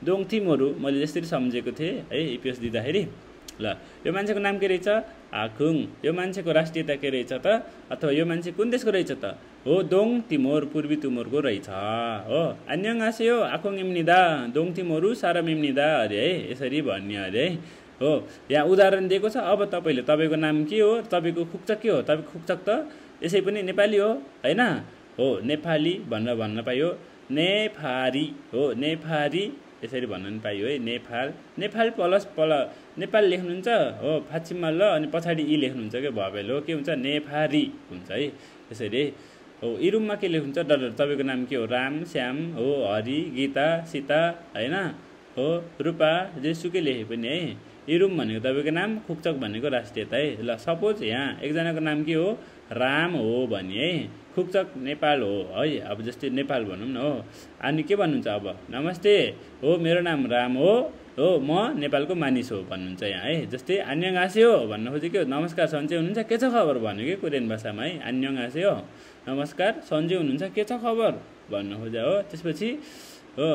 दोङथिमोरु मैले जसरी सम्झेको थिएँ है इपिएस दिँदाखेरि। ल यो मान्छेको नाम के रहेछ आखुङ, यो मान्छेको राष्ट्रियता के रहेछ त, अथवा यो मान्छे कुन देशको रहेछ त हो दोङ तिमोर, पूर्वी तिमोरको रहेछ हो। अन्यङासेयो आखुङ इम्निदा दोङथिमोरु साराम इम्निदा अरे है, यसरी भन्ने अरे है हो। यहाँ उदाहरण दिएको छ। अब तपाईँले तपाईँको नाम के हो, तपाईँको खुक्चक के हो, तपाईँको खुक्चक त यसै पनि नेपाली हो हैन हो, नेपाली भनेर भन्न पाइयो। नेफारी हो, नेफारी यसरी भन्न नि पाइयो है। नेपाल, नेपाल प्लस नेपाल लेख्नुहुन्छ हो फाचिममा ल, अनि पछाडि इ लेख्नुहुन्छ के भवेल हो, के हुन्छ नेफारी हुन्छ है यसरी हो। इरुममा के लेख्नुहुन्छ डर, तपाईँको नाम के हो राम, श्याम हो, हरि, गीता, सीता हैन हो, रूपा, जेसुकै लेखे पनि है। इरुम भनेको तपाईँको नाम, खुक्चक भनेको राष्ट्रियता है। ल सपोज यहाँ एकजनाको नाम के हो राम हो भने है, खुक्चक नेपाल हो है। अब जस्तै नेपाल भनौँ न हो। अनि के भन्नुहुन्छ अब, नमस्ते हो मेरो नाम राम हो म नेपालको मानिस हो भन्नुहुन्छ यहाँ है। जस्तै अन्यङासे हो भन्न खोजे के हो, नमस्कार सन्चै हुनुहुन्छ के छ खबर भन्नु कि कोरियन भाषामा है। अन्यङासे हो नमस्कार सन्चै हुनुहुन्छ के छ खबर भन्न खोज्या हो। त्यसपछि हो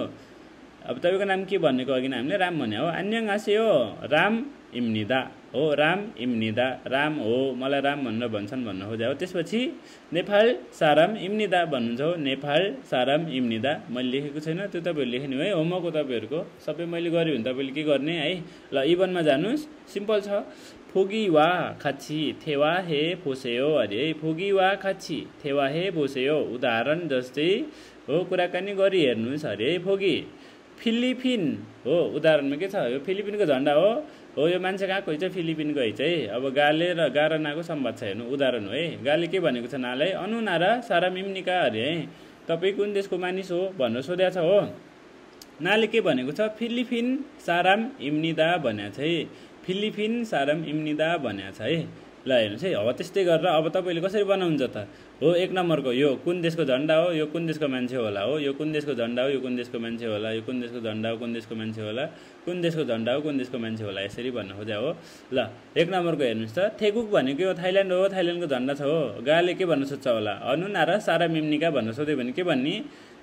अब तपाईँको नाम के भन्नेको अघि नै हामीले राम भन्यो हो। अन्यङासे हो राम इम्निदा हो, राम इम्निदा, राम हो मलाई राम भनेर भन्छन् भन्न खोज्या हो। त्यसपछि नेपाल साराम इम्निदा भन्नुहुन्छ हो, नेपाल साराम इम्निदा। मैले लेखेको छैन, त्यो तपाईँहरू लेख्ने हो है, होमवर्क हो तपाईँहरूको। सबै मैले गरेँ भने तपाईँले के गर्ने है। ल इबनमा जानुहोस्, सिम्पल छ। फोगी वा खाची थेवा हे फोसेयो अरे है। फोगी वा खाची थेवा हे फोसेयो, उदाहरण जस्तै हो कुराकानी गरी हेर्नुहोस् अरे है। फोगी फिलिपिन हो, उदाहरणमा के छ, यो फिलिपिनको झन्डा हो यो मान्छे कहाँको है, फिलिपिनको है चाहिँ। अब गाले र गारनाको सम्वाद छ हेर्नु, उदाहरण हो है। गाले के भनेको छ नालाई अनु नारा साराम इम्निका अरे है, तपाईँ कुन देशको मानिस हो भनेर सोध्या छ हो। नाले के भनेको छ फिलिपिन साराम इम्निदा भन्या छ है, फिलिपिन साराम इम्निदा भन्या छ है। ल हेर्नुहोस् है। अब त्यस्तै गरेर अब तपाईँले कसरी बनाउनुहुन्छ त हो। 1 नम्बरको यो कुन देशको झन्डा हो, यो कुन देशको मान्छे होला हो, यो कुन देशको झन्डा हो, यो कुन देशको मान्छे होला, यो कुन देशको झन्डा हो, कुन देशको मान्छे होला, कुन देशको झन्डा हो, कुन देशको मान्छे होला, यसरी भन्न खोज्या हो। ल 1 नम्बरको हेर्नुहोस् त, थेगुक भनेको यो थाइल्यान्ड हो, थाइल्यान्डको झन्डा छ हो। गाले के भन्न सोध्छ होला, अनु नारा साराम इम्निका भन्न सोध्यो भने के भन्ने,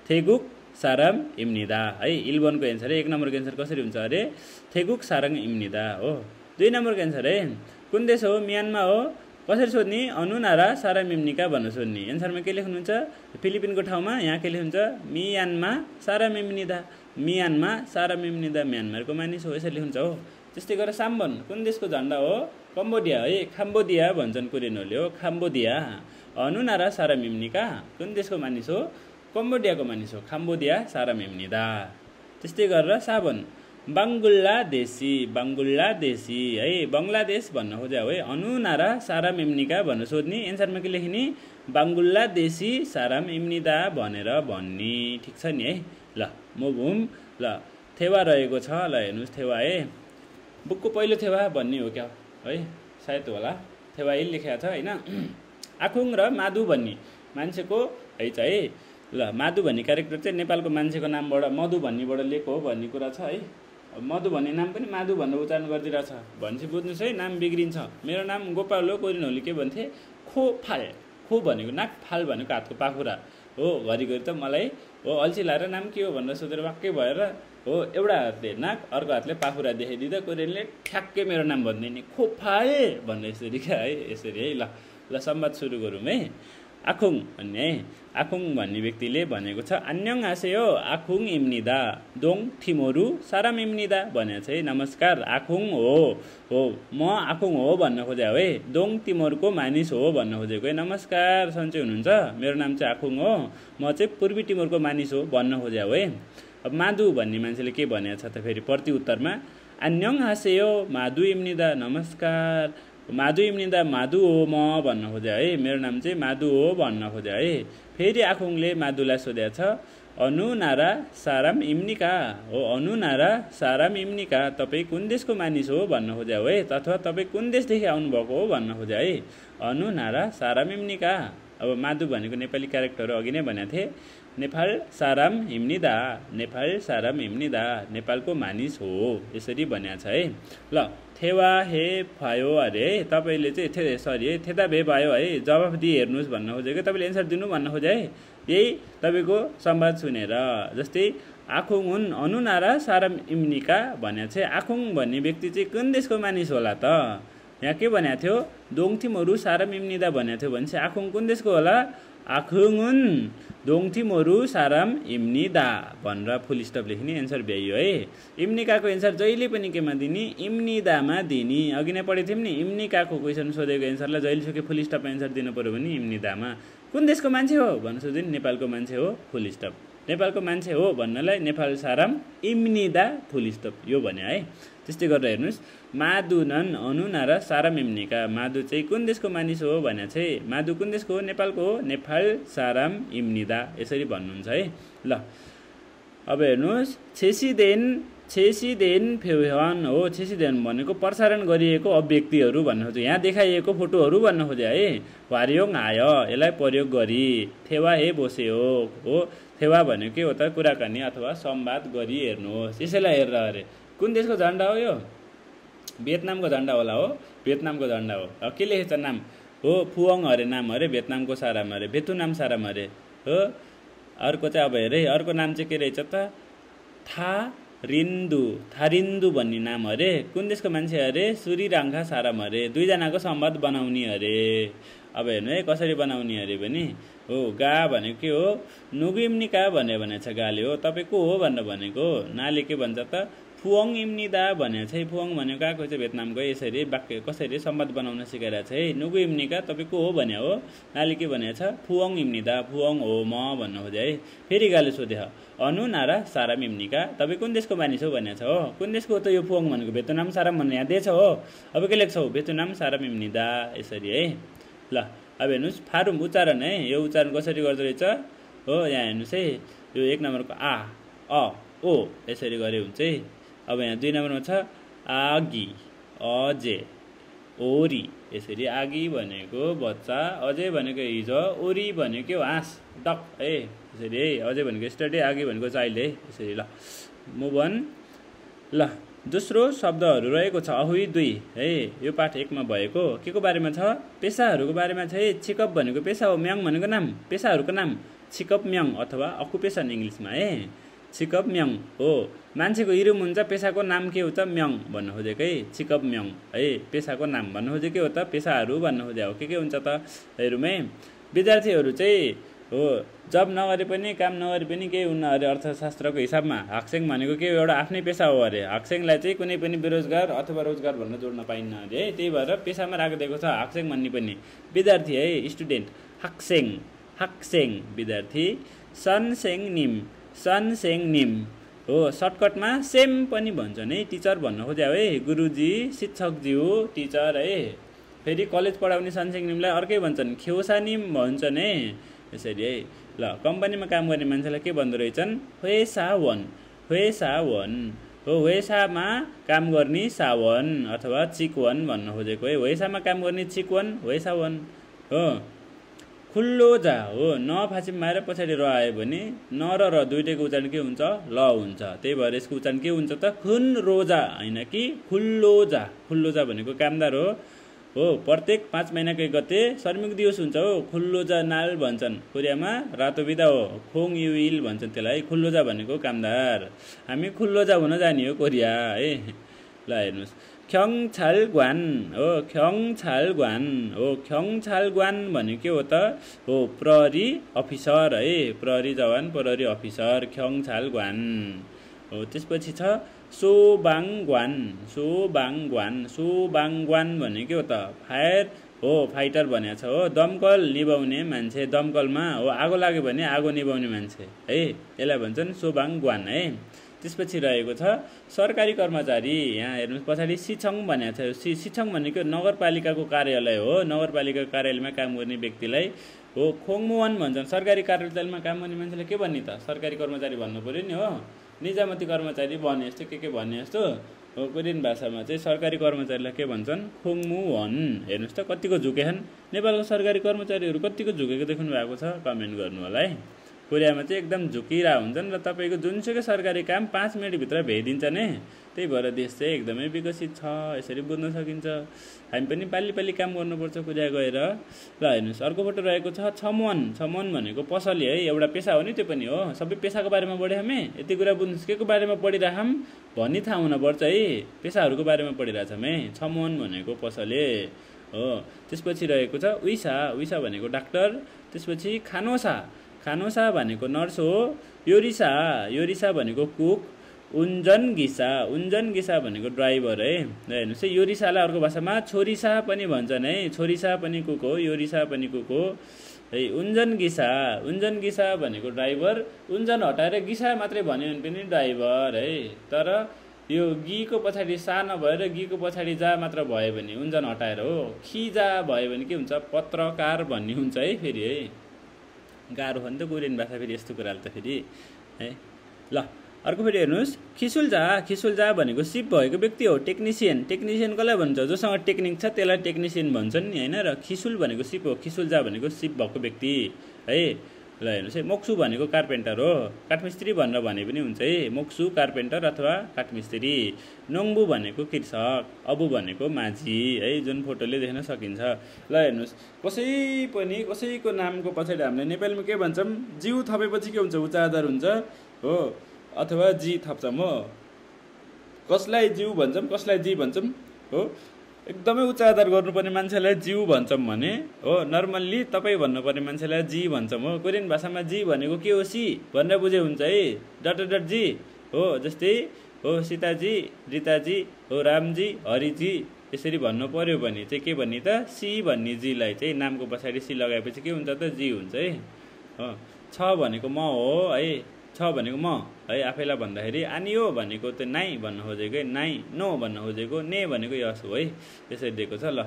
थेगुक साराम इम्निदा है। इल्बनको एन्सर है। 1 नम्बरको एन्सर कसरी हुन्छ अरे, थेगुक साराङ इम्निदा हो। 2 नम्बरको एन्सर है, कुन देश हो, म्यानमा हो, कसरी सोध्ने, अनु नारा साराम इम्निका भन्न सोध्ने। एन्सरमा के लेख्नुहुन्छ, फिलिपिनको ठाउँमा यहाँ के लेख्नुहुन्छ, मियानमा साराम इम्निदा, मियानमा साराम इम्निदा, म्यानमारको मानिस हो यसरी लेख्नुहुन्छ हो। त्यस्तै गरेर साम्बन कुन देशको झन्डा हो, कम्बोडिया है, खाम्बोडिया भन्छन् कोरियनहरूले हो, खाम्बोडिया। अनु नारा साराम इम्निका कुन देशको मानिस हो, कम्बोडियाको मानिस हो, खाम्बोडिया साराम इम्निदा। त्यस्तै गरेर साबन बाङ्गलादेशी, बाङ्गलादेशी है, बङ्गलादेश भन्न खोज्या हो है। अनु नारा साराम इम्निका भनेर सोध्ने, एन्सरमा के लेख्ने, बाङ्गलादेशी साराम इम्निदा भनेर भन्ने। ठिक छ नि है। ल मोभुम। ल थेवा रहेको छ, ल हेर्नुहोस् थेवा है, बुकको पहिलो थेवा भन्ने हो क्या है, सायद होला। थेवा यही लेखेको छ होइन। आखुङ र माधु भन्ने मान्छेको है चाहिँ। ल माधु भन्ने क्यारेक्टर चाहिँ नेपालको मान्छेको नामबाट मधु भन्नेबाट लिएको हो भन्ने कुरा छ है। मधु भन्ने नाम पनि माधु भनेर उच्चारण गरिदिरहेछ भनेपछि बुझ्नुहोस् है, नाम बिग्रिन्छ। मेरो नाम गोपाल हो, कोरियनहरूले के भन्थे, खो फाल, खो भनेको नाक, फाल भनेको हातको पाखुरा हो घरिघरि त मलाई हो अल्छी लाएर नाम के हो भनेर सोधेर वाक्कै भएर हो एउटा हातले नाक अर्को हातले पाखुरा देखाइदिँदा कोरियनले ठ्याक्कै मेरो नाम भनिदिने खोफाए भन्ने यसरी क्या है यसरी है ल ल संवाद सुरु गरौँ है आखुङ भन्ने है आखुङ भन्ने व्यक्तिले भनेको छ 안녕하세요 आखुङ इम्निदा दोङ थिमोरु साराम इम्निदा भनेको छ है नमस्कार आखुङ हो म आखुङ हो भन्न खोजे है दोङ तिमोरको मानिस हो भन्न खोजेको है नमस्कार सन्चै हुनुहुन्छ मेरो नाम चाहिँ आखुङ हो म चाहिँ पूर्वी तिमोरको मानिस हो भन्न खोजे है अब माधु भन्ने मान्छेले के भनेको छ त फेरि प्रत्युत्तरमा 안녕하세요 माधु इम्निदा नमस्कार माधु इम्निदा माधु हो म भन्न खोजे है मेरो नाम चाहिँ माधु हो भन्न खोजे है फेरि आखुङले माधुलाई सोधेको छ अनु नारा साराम इम्निका हो अनु नारा साराम इम्निका तपाईँ कुन देशको मानिस हो भन्न खोजे है अथवा तपाईँ कुन देशदेखि आउनुभएको हो भन्न खोजे है अनु नारा साराम इम्निका अब माधु भनेको नेपाली क्यारेक्टरहरू अघि नै भनेको थिएँ नेपाल साराम इम्निदा नेपाल साराम इम्निदा नेपालको मानिस हो यसरी भनेको छ है ल थेवा हे फायो अरे तपाईँले चाहिँ सरी है थेदा भे भयो है जवाफ दिए हेर्नुहोस् भन्न खोजेको तपाईँले एन्सर दिनु भन्न खोजे है यही तपाईँको संवाद सुनेर जस्तै आखुङ हुन् अनु नारा साराम इम्निका भने चाहिँ आखुङ भन्ने व्यक्ति चाहिँ कुन देशको मानिस होला त यहाँ के भनेको थियो दोङथिमोरु साराम इम्निदा भनेको थियो भने चाहिँ आखुङ कुन देशको होला आखुङ हुन् दोङथिमोरु साराम इम्निदा भनेर फुल स्टप लेख्ने एन्सर भ्याइयो है इम्निकाको एन्सर जहिले पनि केमा दिने इम्निदामा दिने अघि नै पढेको थियौँ नि इम्निकाको क्वेसन सोधेको एन्सरलाई जहिलेसुकै फुल स्टप एन्सर दिनु पर्यो भने इम्निदामा कुन देशको मान्छे हो भन्नु सोध्यो नि नेपालको मान्छे हो फुल स्टप नेपालको मान्छे हो भन्नलाई नेपाल साराम इम्निदा फुल स्टप यो भने है त्यस्तै गरेर हेर्नुहोस् माधु नन अनु नारा साराम इम्निका माधु चाहिँ कुन देशको मानिस हो भने चाहिँ माधु कुन देशको हो नेपालको हो नेपाल साराम इम्निदा यसरी भन्नुहुन्छ है ल अब हेर्नुहोस् छेसिदेन फेहन हो छेसिदेन भनेको प्रसारण गरिएको अभिव्यक्तिहरू भन्न खोज्यो यहाँ देखाइएको फोटोहरू भन्न खोज्यो है वार्योङ आयो यसलाई प्रयोग गरी थेवा हे बोसे हो थेवा भनेको के हो त कुराकानी अथवा संवाद गरी हेर्नुहोस् यसैलाई हेरेर अरे कुन देशको झन्डा हो यो भियतनामको झन्डा होला हो भियतनामको झन्डा हो अब के लेखेछ नाम हो फुअङ अरे नाम अरे भियतनामको साराम अरे भेतुनाम साराम अरे हो अर्को चाहिँ अब हेरे अर्को नाम चाहिँ के रहेछ त थारिन्दु भन्ने नाम अरे कुन देशको मान्छे अरे सुरिराङ्खा साराम अरे दुईजनाको संवाद बनाउने अरे अब हेर्नु है कसरी बनाउने अरे भने हो गा भनेको के हो नुगुइम्निका भनेको छ गाले हो तपाईँ को हो भनेर भनेको नाले के भन्छ त फुअङ इम्निदा भनेको छ फुअङ भनेको गएको चाहिँ भियतनामको यसरी वाक्य कसरी संवाद बनाउन सिकाइरहेको छ है नुगु इम्निका तपाईँ को हो भने हो नाले के भनेको छ फुअङ इम्निदा फुअङ हो म भन्न खोजे है फेरि गाले सोधे अनु नारा साराम इम्निका तपाईँ कुन देशको मानिस हो भनेको छ हो कुन देशको हो त यो फुअङ भनेको भेतनाम साराम भन्ने यहाँ दिएछ हो अब के लेख्छौ भेतनाम साराम इम्निदा यसरी है ल अब हेर्नुहोस् फारुम उच्चारण है यो उच्चारण कसरी गर्दो रहेछ हो यहाँ हेर्नुहोस् है यो एक नम्बरको आ अ ओ यसरी गरे हुन्छ है अब यहाँ दुई नम्बरमा छ आगी अजे ओरी यसरी आगी भनेको बच्चा अझै भनेको हिजो ओरी भनेको के हो हाँस डक है यसरी है अझै भनेको स्टडी आगी भनेको चाइल्ड है यसरी ल मुभ अन ल दोस्रो शब्दहरू रहेको छ अहुई दुई है यो पाठ 1 मा भएको के को बारेमा छ पेसाहरूको बारेमा छ है छिकप भनेको पेसा हो म्याङ भनेको नाम पेसाहरूको नाम छिकप म्याङ अथवा अकुपेसन इङ्ग्लिसमा है छिकप म्याङ हो मान्छेको इरुम हुन्छ पेसाको नाम के हो त म्याङ भन्न खोजेको है छिकप म्याङ है पेसाको नाम भन्न खोजेको के हो त पेसाहरू भन्न खोजे हो के हुन्छ त हेरौँ विद्यार्थीहरू चाहिँ हो जब नगरे पनि काम नगरे पनि केही हुन्न अरे अर्थशास्त्रको हिसाबमा हाक्सेङ भनेको के एउटा आफ्नै पेसा हो अरे हाक्सेङलाई चाहिँ कुनै पनि बेरोजगार अथवा रोजगार भन्न जोड्न पाइन्न अरे है त्यही भएर पेसामा राखिदिएको छ हाक्सेङ भन्ने पनि विद्यार्थी है स्टुडेन्ट हाक्सेङ विद्यार्थी सनसेङ निम हो सर्टकटमा सेम पनि भन्छन् है टिचर भन्न खोज्या है गुरुजी शिक्षकज्यू टिचर है फेरि कलेज पढाउने सनसेङ निमलाई अर्कै भन्छन् खेउसा निम भन्छन् है यसरी है ल कम्पनीमा काम गर्ने मान्छेलाई के भन्दो रहेछन् वेसा वन हो वेसामा काम गर्ने सावन अथवा चिकवन भन्न खोजेको है वेसामा काम गर्ने चिकवन वेसा वन हो खुल्लोजा हो न फाँचिम माएर पछाडि र आयो भने न र दुईटैको उच्चारण के हुन्छ ल हुन्छ त्यही भएर यसको उच्चारण के हुन्छ त खुन रोजा होइन कि खुल्लोजा भनेको कामदार हो हो प्रत्येक 5 महिनाको एक गते श्रमिक दिवस हुन्छ हो खुल्लोजा नाल भन्छन् कोरियामा रातो बिदा हो खोङ युइल भन्छन् त्यसलाई खुल्लोजा भनेको कामदार हामी खुल्लोजा हुन जाने हो कोरिया है ल हेर्नुस् ख्यङछालग्वान हो ख्यङछालग्वान भनेको के हो त हो प्रहरी अफिसर है प्रहरी जवान प्रहरी अफिसर ख्यङछालग्वान हो त्यसपछि छ सोबाङग्वान भनेको के हो त फायर हो फाइटर भनेको छ हो दमकल निभाउने मान्छे दमकलमा हो आगो लाग्यो भने आगो निभाउने मान्छे है यसलाई भन्छन् सोबाङग्वान है त्यसपछि रहेको छ सरकारी कर्मचारी यहाँ हेर्नुहोस् पछाडि सिछङ भनेको छ सिछङ भनेको नगरपालिकाको कार्यालय हो नगरपालिकाको कार्यालयमा काम गर्ने व्यक्तिलाई हो खोङमुवान भन्छन् सरकारी कार्यालयमा काम गर्ने मान्छेलाई के भन्ने त सरकारी कर्मचारी भन्नु पर्यो नि हो निजामती कर्मचारी भने जस्तो के भने जस्तो हो कोरियन भाषामा चाहिँ सरकारी कर्मचारीलाई के भन्छन् खोङमुवान हेर्नुहोस् त कतिको झुकेछन् नेपालको सरकारी कर्मचारीहरू कतिको झुकेको देख्नु भएको छ कमेन्ट गर्नु होला है कोरियामा चाहिँ एकदम झुकिरा हुन्छन् र तपाईको जुनसुकै सरकारी काम 5 मिनेटभित्र भ्याइदिन्छ नि त्यही भएर देश चाहिँ एकदमै विकसित छ यसरी बुझ्न सकिन्छ हामी पनि पाली काम गर्नुपर्छ कोरिया गएर ल हेर्नुस् अर्को फोटो रहेको छ छमवन भनेको पसली है एउटा पेशा हो नि त्यो पनि हो सबै पेशाको बारेमा पढे हामी यति कुरा बुझ्नुस् केको बारेमा पढिराखौँ भनी थाहा हुनुपर्छ है पेशाहरूको बारेमा पढिरहेछौँ है छमवन भनेको पसले हो त्यसपछि रहेको छ उइसा भनेको डाक्टर त्यसपछि खानोसा भनेको नर्स हो योरिसा भनेको कुक उन्जन गिसा भनेको ड्राइभर है हेर्नुहोस् है योरिसालाई अर्को भाषामा छोरीसा पनि भन्छन् है छोरीसा पनि कुक हो योरिसा पनि कुक हो है उन्जन गिसा भनेको ड्राइभर उन्जन हटाएर गिसा मात्रै भन्यो भने पनि ड्राइभर है तर यो गिको पछाडि सा नभएर गिको पछाडि जा मात्र भयो भने उन्जन हटाएर हो खिजा भयो भने के हुन्छ पत्रकार भन्ने हुन्छ है फेरि है गाह्रो हो नि त कोरियन भाषा फेरि यस्तो कुराले त फेरि है ल अर्को फेरि हेर्नुहोस् खिसुल्जा भनेको सिप भएको व्यक्ति हो टेक्निसियन कसलाई भन्छ जोसँग टेक्निक छ त्यसलाई टेक्निसियन भन्छन् नि होइन र खिसुल भनेको सिप हो खिसुल्जा भनेको सिप भएको व्यक्ति है ल हेर्नुहोस् है मोक्सु भनेको कार्पेन्टर हो काठमिस्त्री भनेर भने पनि हुन्छ है मोक्सु कार्पेन्टर अथवा काठमिस्त्री नोङ्बु भनेको कृषक अबु भनेको माझी है जुन फोटोले देख्न सकिन्छ ल हेर्नुहोस् कसैको नामको पछाडि हामीले नेपालीमा के भन्छौँ जिउ थपेपछि के हुन्छ उच्चारण हुन्छ हो अथवा जी थप्छौँ हो कसलाई जिउ भन्छौँ कसलाई जी भन्छौँ हो एकदमै उच्चारण गर्नुपर्ने मान्छेलाई जिउ भन्छौँ भने हो नर्मल्ली तपाईँ भन्नुपर्ने मान्छेलाई जी भन्छौँ हो कोरियन भाषामा जी भनेको के हो सी भनेर बुझे हुन्छ है डट जी हो जस्तै हो सीताजी रिताजी हो रामजी हरिजी यसरी भन्नु पर्यो भने चाहिँ के भन्ने त सी भन्ने जीलाई चाहिँ नामको पछाडि सी लगाएपछि के हुन्छ त जी हुन्छ है हो छ भनेको म हो है छ भनेको म है आफैलाई भन्दाखेरि आनियो भनेको त नाइ भन्न खोजेको नाइ नो भन्न खोजेको ने भनेको यस हो है त्यसरी दिएको छ ल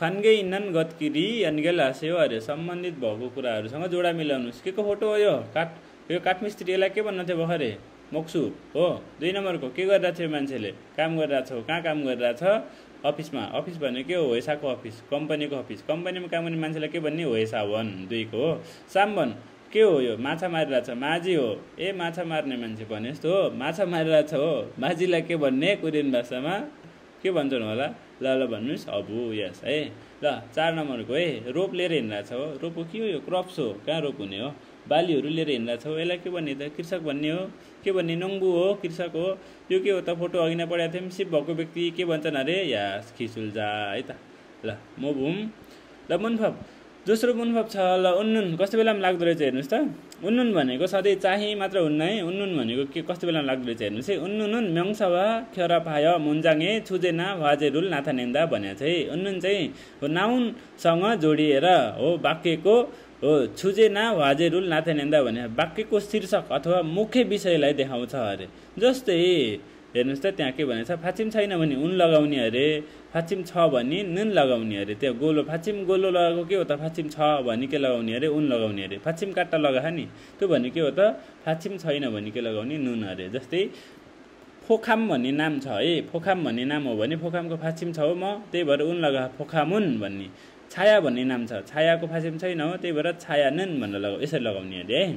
खानगे इन्नन गतकिरी अनगेल हाँस्यो अरे सम्बन्धित भएको कुराहरूसँग जोडा मिलाउनुहोस् के को फोटो हो यो काठमिस्त्रीलाई के भन्नु थियो भर्खरै मोक्सु हो 2 नम्बरको के गरिरहेको थियो मान्छेले काम गरिरहेको छ कहाँ काम गरिरहेछ अफिसमा अफिस भनेको के हो होइसाको अफिस कम्पनीको अफिस कम्पनीमा काम गर्ने मान्छेलाई के भन्ने होइसा वन 2 को हो सामवन के हो यो माछा मारिरहेछ माझी हो ए माछा मार्ने मान्छे भने जस्तो हो माछा मारिरहेछ हो माझीलाई के भन्ने कोरियन भाषामा के भन्छन् होला ल भन्नुहोस् अबु यस है ल 4 नम्बरको है रोप लिएर हिँड्रहेछ हो रोप के हो यो क्रप्स हो कहाँ रोप हुने हो बालीहरू लिएर हिँड्रहेछ हो यसलाई के भन्ने त कृषक भन्ने हो के भन्ने नङ्बु हो कृषक हो यो के हो त फोटो अघि नै पढाएको थियौँ सिप भएको व्यक्ति के भन्छन् अरे यास खिसुल्जा है त ल मोभुम ल मुन्फप दोस्रो मुन्फप छ ल उन्नुन कस्तो बेलामा लाग्दो रहेछ हेर्नुहोस् त उन्नुन भनेको सधैँ चाहिँ मात्र हुन्न है उन्नुन भनेको के कस्तो बेलामा लाग्दो रहेछ हेर्नुहोस् है उन्नुन म्यङसवा ख्यरापाय मुन्जाङे छुजेना वाजेरुल नाथानेन्दा भनेको छ है उन्नुन चाहिँ नाउनसँग जोडिएर हो वाक्यको हो छुजेना वाजेरुल नाथानेन्दा भने वाक्यको शीर्षक अथवा मुख्य विषयलाई देखाउँछ अरे जस्तै हेर्नुहोस् त त्यहाँ के भनेछ फाचिम छैन भने उन लगाउने अरे फाचिम छ भने नुन लगाउने अरे त्यो गोलो फाचिम गोलो लगाएको के हो त फाचिम छ भने के लगाउने अरे उन लगाउने अरे फाचिम काट्टा लगाए नि त्यो भने के हो त फाचिम छैन भने के लगाउने नुन अरे जस्तै फोखाम भन्ने नाम छ है फोखाम भन्ने नाम हो भने फोखामको फाचिम छ हो म त्यही भएर उन लगा फोखामुन भन्ने छाया भन्ने नाम छ छायाको फाचिम छैन हो त्यही भएर छाया नुन भनेर यसरी लगाउने अरे है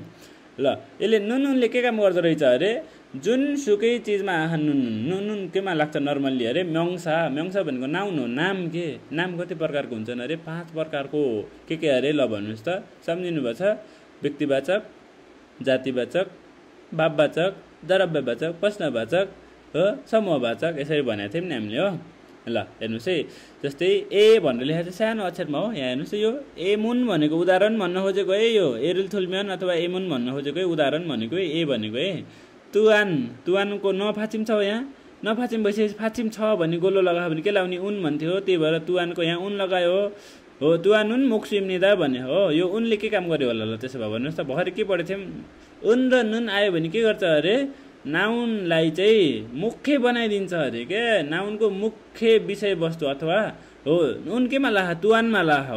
ल यसले नुनले के काम गर्दो रहेछ अरे जुनसुकै चिजमा नुन केमा लाग्छ नर्मल्ली अरे म्याङ्सा भनेको नाउन हो नाम के नाम कति प्रकारको हुन्छन् अरे 5 प्रकारको के अरे ल भन्नुस् त सम्झिनु भछ व्यक्तिवाचक जातिवाचक भाववाचक द्रव्यवाचक प्रश्नवाचक हो समूहवाचक यसरी भनेको थियौँ नि हामीले हो ल हेर्नुस् है जस्तै ए भनेर लेखेको छ सानो अक्षरमा हो यहाँ हेर्नुस् यो एमुन भनेको उदाहरण भन्न खोजेको है यो एरिल थुल्मियन अथवा एमुन भन्न खोजेको है उदाहरण भनेको ए भनेको है तुवानको नफाचिम छ यहाँ नफाचिम भइसकेपछि फाचिम छ भने गोलो लगायो भने के लाउने उन भन्थ्यो त्यही भएर तुवानको यहाँ उन लगायो हो तुवान उन मोक्सु इम्निदा भने हो यो उनले के काम गर्यो होला ल त्यसो भए भन्नुहोस् त भर्खर के पढेको थियौँ उन र नुन आयो भने के गर्छ अरे नाउनलाई चाहिँ मुख्य बनाइदिन्छ अरे के नाउनको मुख्य विषयवस्तु अथवा हो उन केमा लाहा तुवानमा लाहा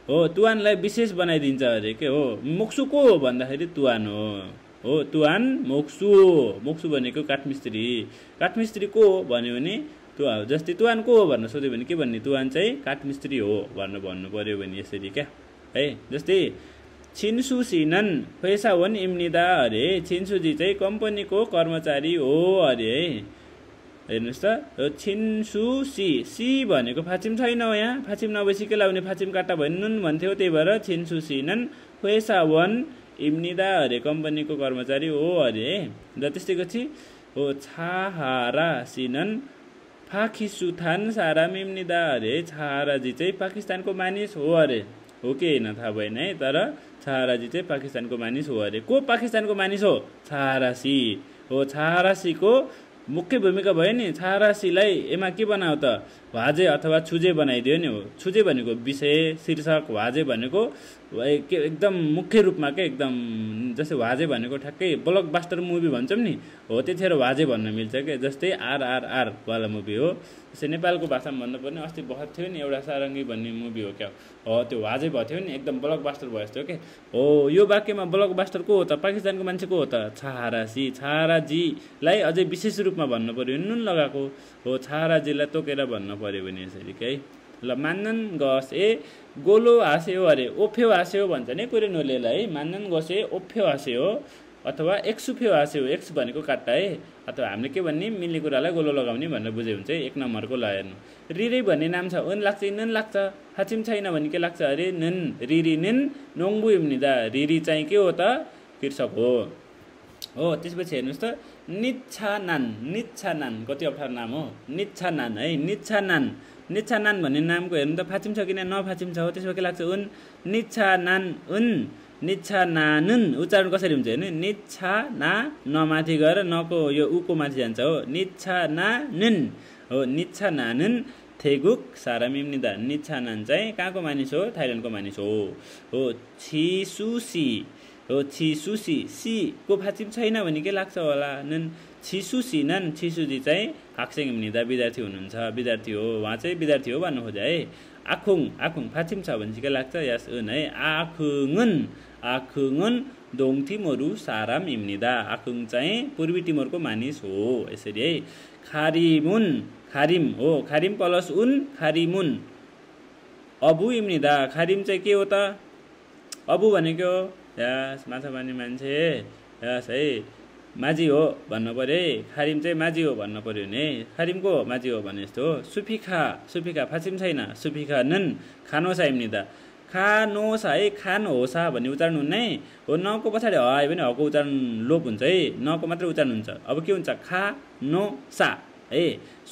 हो तुवानलाई विशेष बनाइदिन्छ अरे के हो मोक्सु को हो भन्दाखेरि तुवान हो तुवान मोक्सु भनेको काठमिस्त्री को भन्यो भने जस्तै तुवान को हो भन्न सोध्यो भने के भन्ने तुवान चाहिँ काठमिस्त्री हो भन्नु पर्यो भने यसरी क्या है जस्तै छिन्सुसिनन पैसावन इम्निदा अरे छिन्सुजी चाहिँ कम्पनीको कर्मचारी हो अरे है हेर्नुहोस् त छिन्सुसी सी भनेको फाचिम छैन हो यहाँ फाचिम नभएपछि के लाउने फाचिम काट्टा भयो नुन भन्थ्यो त्यही भएर छिन्सुसिनन पैसावन इम्निदा अरे कम्पनीको कर्मचारी हो अरे र त्यसैपछि हो छाहारा सिनन फाखिसुथान सारा इम्निदा अरे छाहाराजी चाहिँ पाकिस्तानको मानिस हो अरे हो कि होइन थाहा भएन है तर छाहाराजी चाहिँ पाकिस्तानको मानिस हो अरे को पाकिस्तानको मानिस हो छाहारासी हो छाहारासीको मुख्य भूमिका भयो नि छाहारासीलाई एमा के बनायो त वाजे अथवा छुजे बनाइदियो नि हो छुजे भनेको विषय शीर्षक वाजे भनेको एकदम मुख्य रूपमा के एकदम जस्तै वाजे भनेको ठ्याक्कै ब्लकबस्टर मुभी भन्छौँ नि हो त्यतिखेर वाजे भन्न मिल्छ के जस्तै RRR वाला मुभी हो त्यसै नेपालको भाषामा भन्नुपर्ने अस्ति भर्खर थियो नि एउटा सारङ्गी भन्ने मुभी हो क्या हो त्यो वाजे भएको थियो नि एकदम ब्लकबस्टर भयो जस्तो के हो यो वाक्यमा ब्लकबस्टर को हो त पाकिस्तानको मान्छे को हो त छाहाराजीलाई अझै विशेष रूपमा भन्नु पर्यो नुन लगाएको हो छाहाराजीलाई तोकेर भन्नु पर्यो भने यसरी के है ल मान्नन गस ए गोलो हाँस्यो अरे ओफ्यो हाँस्यो भन्छ नि कुरेनोलेलाई मान्नन गसे ओफ्यो हाँस्यो अथवा एक्सुफ्यो हाँस्यो एक्स भनेको काट्टा है अथवा हामीले के भन्ने मिल्ने कुरालाई गोलो लगाउने भनेर बुझे हुन्छ एक नम्बरको ल हेर्नु रिरी भन्ने नाम छ उन लाग्छ नन लाग्छ फाचिम छैन भने के लाग्छ अरे नन रिरी निन नोङ्बु इम्निदा रिरी चाहिँ के हो त कृषक हो त्यसपछि हेर्नुहोस् त निच्छानान कति अप्ठ्यारो नाम हो निच्छानान है निच्छानान भन्ने नामको हेर्नु त फाचिम छ किन नफाचिम छ हो त्यसमा के लाग्छ उन निच्छानानुन उच्चारण कसरी हुन्छ हेर्नु निच्छाना नमाथि गएर नको यो उको माथि जान्छ हो निच्छानानुन थेगुक सारा मिम्निदा निच्छानान चाहिँ कहाँको मानिस हो थाइल्यान्डको मानिस हो छिसुसी सी को फाचिम छैन भने के लाग्छ होला नन छिसुजी चाहिँ हाक्सेङ इम्निदा विद्यार्थी हुनुहुन्छ विद्यार्थी हो उहाँ चाहिँ विद्यार्थी हो भन्नु खोजे है आखुङ फाचिम छ भने चाहिँ के लाग्छ यस उन है आखुङन दोङ तिमोरु साराम इम्निदा आखुङ चाहिँ पूर्वी तिमोरको मानिस हो यसरी है खारिम प्लस उन खारिमुन अबु इम्निदा खारिम चाहिँ के हो त अबु भनेको यस माछा मार्ने मान्छे यस है माझी हो भन्नु पर्यो है खारिम चाहिँ माझी हो भन्नु पर्यो नि खारिमको माझी हो भने जस्तो सुफिखा फाचिम छैन सुफिखा नन खानोसा इम्निदा खानोसा है खानहोसा भन्ने उच्चारण हुन्न है हो नको पछाडि आयो भने हको उच्चारण लोप हुन्छ है नको मात्रै उच्चारण हुन्छ अब के हुन्छ खानोसा है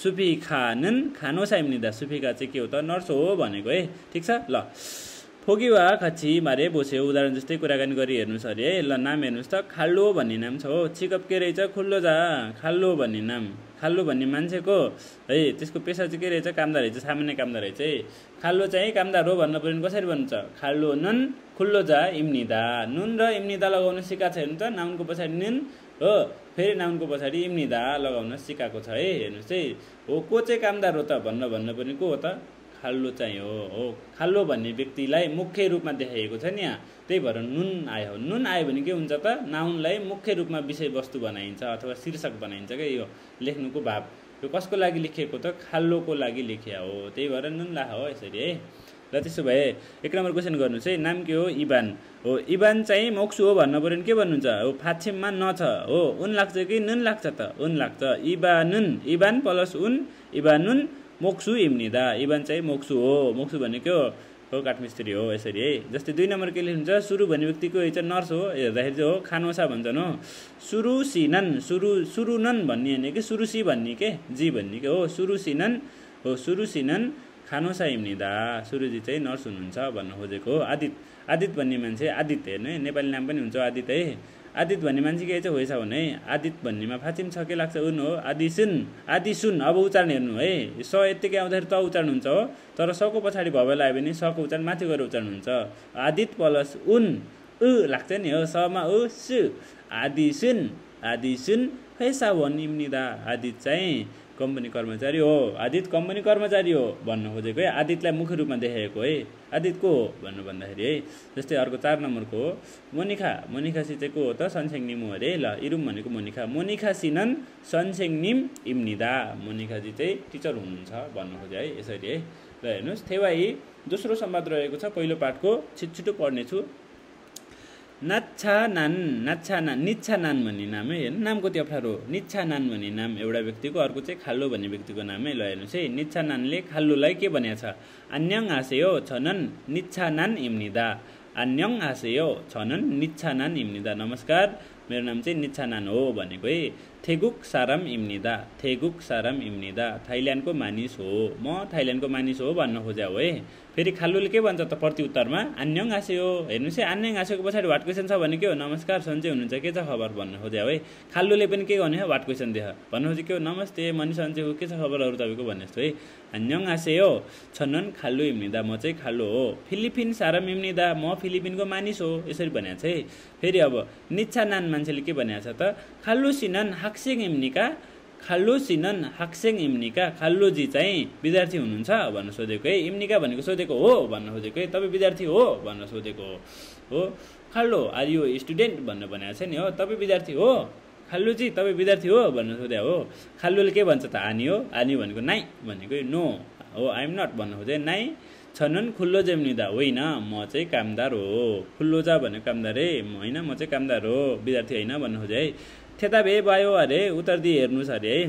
सुफिखा नन खानोसा इम्निदा सुफिखा चाहिँ के हो त नर्स हो भनेको है ठिक छ ल फोगिवा खची मारे बोस्यो उदाहरण जस्तै कुराकानी गरी हेर्नुहोस् अरे है ल नाम हेर्नुहोस् त खाल्लो भन्ने नाम छ हो चिकप के रहेछ खुल्लो जा खाल्लो भन्ने नाम खाल्लो भन्ने मान्छेको है त्यसको पेसा चाहिँ के रहेछ कामदार रहेछ सामान्य कामदार रहेछ है खाल्लो चाहिँ कामदार हो भन्नु पर्यो कसरी भन्छ खाल्लो नन खुल्लो जा इम्निदा नुन र इम्निदा लगाउन सिकाएको छ हेर्नु त नाउनको पछाडि नुन हो फेरि नाउनको पछाडि इम्निदा लगाउन सिकाएको छ है हेर्नुहोस् है हो को चाहिँ कामदार हो त भन्नु पर्ने को हो त खाल्लो चाहिँ हो खाल्लो भन्ने व्यक्तिलाई मुख्य रूपमा देखाइएको छ नि यहाँ त्यही भएर नुन आयो भने के हुन्छ त नाउनलाई मुख्य रूपमा विषयवस्तु बनाइन्छ अथवा शीर्षक बनाइन्छ क्या यो लेख्नुको भाव यो कसको लागि लेखिएको त खाल्लोको लागि लेखिया हो त्यही भएर नुन ला हो यसरी है ल त्यसो भए 1 नम्बर क्वेशन गर्नुस् है। नाम के हो? इबान हो। इबान चाहिँ मोक्सु हो भन्न पर्यो नि के भन्नुहुन्छ हो? फाक्षममा न छ हो। उन लाग्छ कि नुन लाग्छ त? उन लाग्छ। इबानुन, इबान प्लस उन, इबानुन मोक्सु इम्निदा। इबान चाहिँ मोक्सु हो। मोक्सु भनेको हो काठमिस्त्री हो। यसरी है। जस्तै 2 नम्बर के लेख्नुहुन्छ? सुरु भन्ने व्यक्तिको चाहिँ नर्स हो। हेर्दाखेरि चाहिँ हो खानोसा भन्छन् हो। सुरुसिनन, सुरुनन भन्ने हैन के सुरुसी भन्ने के जी भन्ने के हो। सुरुसिनन हो। सुरुसिनन खानोसा इम्निदा। सुरुजी चाहिँ नर्स हुनुहुन्छ भन्न खोजेको हो। आदित भन्ने मान्छे आदित हेर्नु है, नेपाली नाम पनि हुन्छ आदित है। आदित भन्ने मान्छे के चाहिँ होइसा भने आदित भन्नेमा फाचिम छ के लाग्छ? उन हो। आदिसुन अब उच्चारण हेर्नु है। स यतिकै आउँदाखेरि त उच्चारण हुन्छ हो। तर सको पछाडि भवल आयो भने सको उच्चारण माथि गएर उच्चारण हुन्छ। आदित प्लस उन उ लाग्छ नि हो। समा उ सु आदिसुन होइसा भनिम्निदा। आदित चाहिँ कम्पनी कर्मचारी हो। आदित कम्पनी कर्मचारी हो भन्न खोजेको है। आदितलाई मुख्य रूपमा देखाएको है। आदित को हो भन्दाखेरि है। जस्तै अर्को 4 नम्बरको हो मोनिका सी चाहिँ को हो त? सनसेङनिम हो अरे। ल इरुम भनेको मोनिका सिनन सनसेङनिम इम्निदा। मोनिकाजी चाहिँ टिचर हुनुहुन्छ भन्न खोजे है। यसरी है। ल हेर्नुहोस् थेवाई दोस्रो संवाद रहेको छ। पहिलो पाठको छिटो पढ्नेछु। निच्छानान भन्ने नाम है। हेर्नु नाम कति अप्ठ्यारो। निच्छानान भन्ने नाम एउटा व्यक्तिको, अर्को चाहिँ खाल्लो भन्ने व्यक्तिको नाम है। ल हेर्नुहोस् है। निच्छानानले खाल्लोलाई के भनेको छ? अन्यङ आसेयो छनन निच्छानान इम्निदा। अन्यङ आसेयो छनन निच्छानान इम्निदा। नमस्कार, मेरो नाम चाहिँ निच्छानान हो भनेको है। थेगुक साराम इम्निदा। थाइल्यान्डको मानिस हो। म थाइल्यान्डको मानिस हो भन्न खोज्या हो है। फेरि खाल्लोले के भन्छ त प्रत्युत्तरमा? अन्यङ आसेयो। हेर्नुहोस् है। अन्यङ आसेको पछाडि वाट क्वेसन छ भने के हो? नमस्कार सन्चै हुनुहुन्छ के छ खबर भन्न खोज्या हो है। खाल्लोले पनि के गर्ने हो? वाट क्वेसन देख भन्न खोजे के हो? नमस्ते मनी सन्चै हो के छ खबरहरू तपाईँको भन्ने जस्तो है। अन्यङ आसेयो छनन खाल्लो इम्निदा। म चाहिँ खाल्लो हो। फिलिपिन साराम इम्निदा। म फिलिपिनको मानिस हो। यसरी भनेको छ है। फेरि अब निच्छानान मान्छेले के भनेको छ त? खाल्लोसिनन हाक्सेङ इम्निका। खाल्लोजी चाहिँ विद्यार्थी हुनुहुन्छ भन्न सोधेको है। इम्निका भनेको सोधेको हो भन्न खोजेको है। तपाईँ विद्यार्थी हो भन्न सोधेको हो। खाल्लो आर यु स्टुडेन्ट भन्न भनेको छ नि हो। तपाईँ विद्यार्थी हो? खाल्लोजी तपाईँ विद्यार्थी हो भन्न सोध्या हो। खाल्लोले के भन्छ त? आनी हो। आनी भनेको नाइ भनेको नो हो। आइ एम नट भन्न खोजे। नाइ छनन खुल्लो जम्निदा। होइन म चाहिँ कामदार हो। खुल्लोजा भनेको कामदार है। होइन म चाहिँ कामदार हो विद्यार्थी होइन भन्न खोजे है। थेता भए भयो अरे उत्तर दिए हेर्नुहोस् अरे है।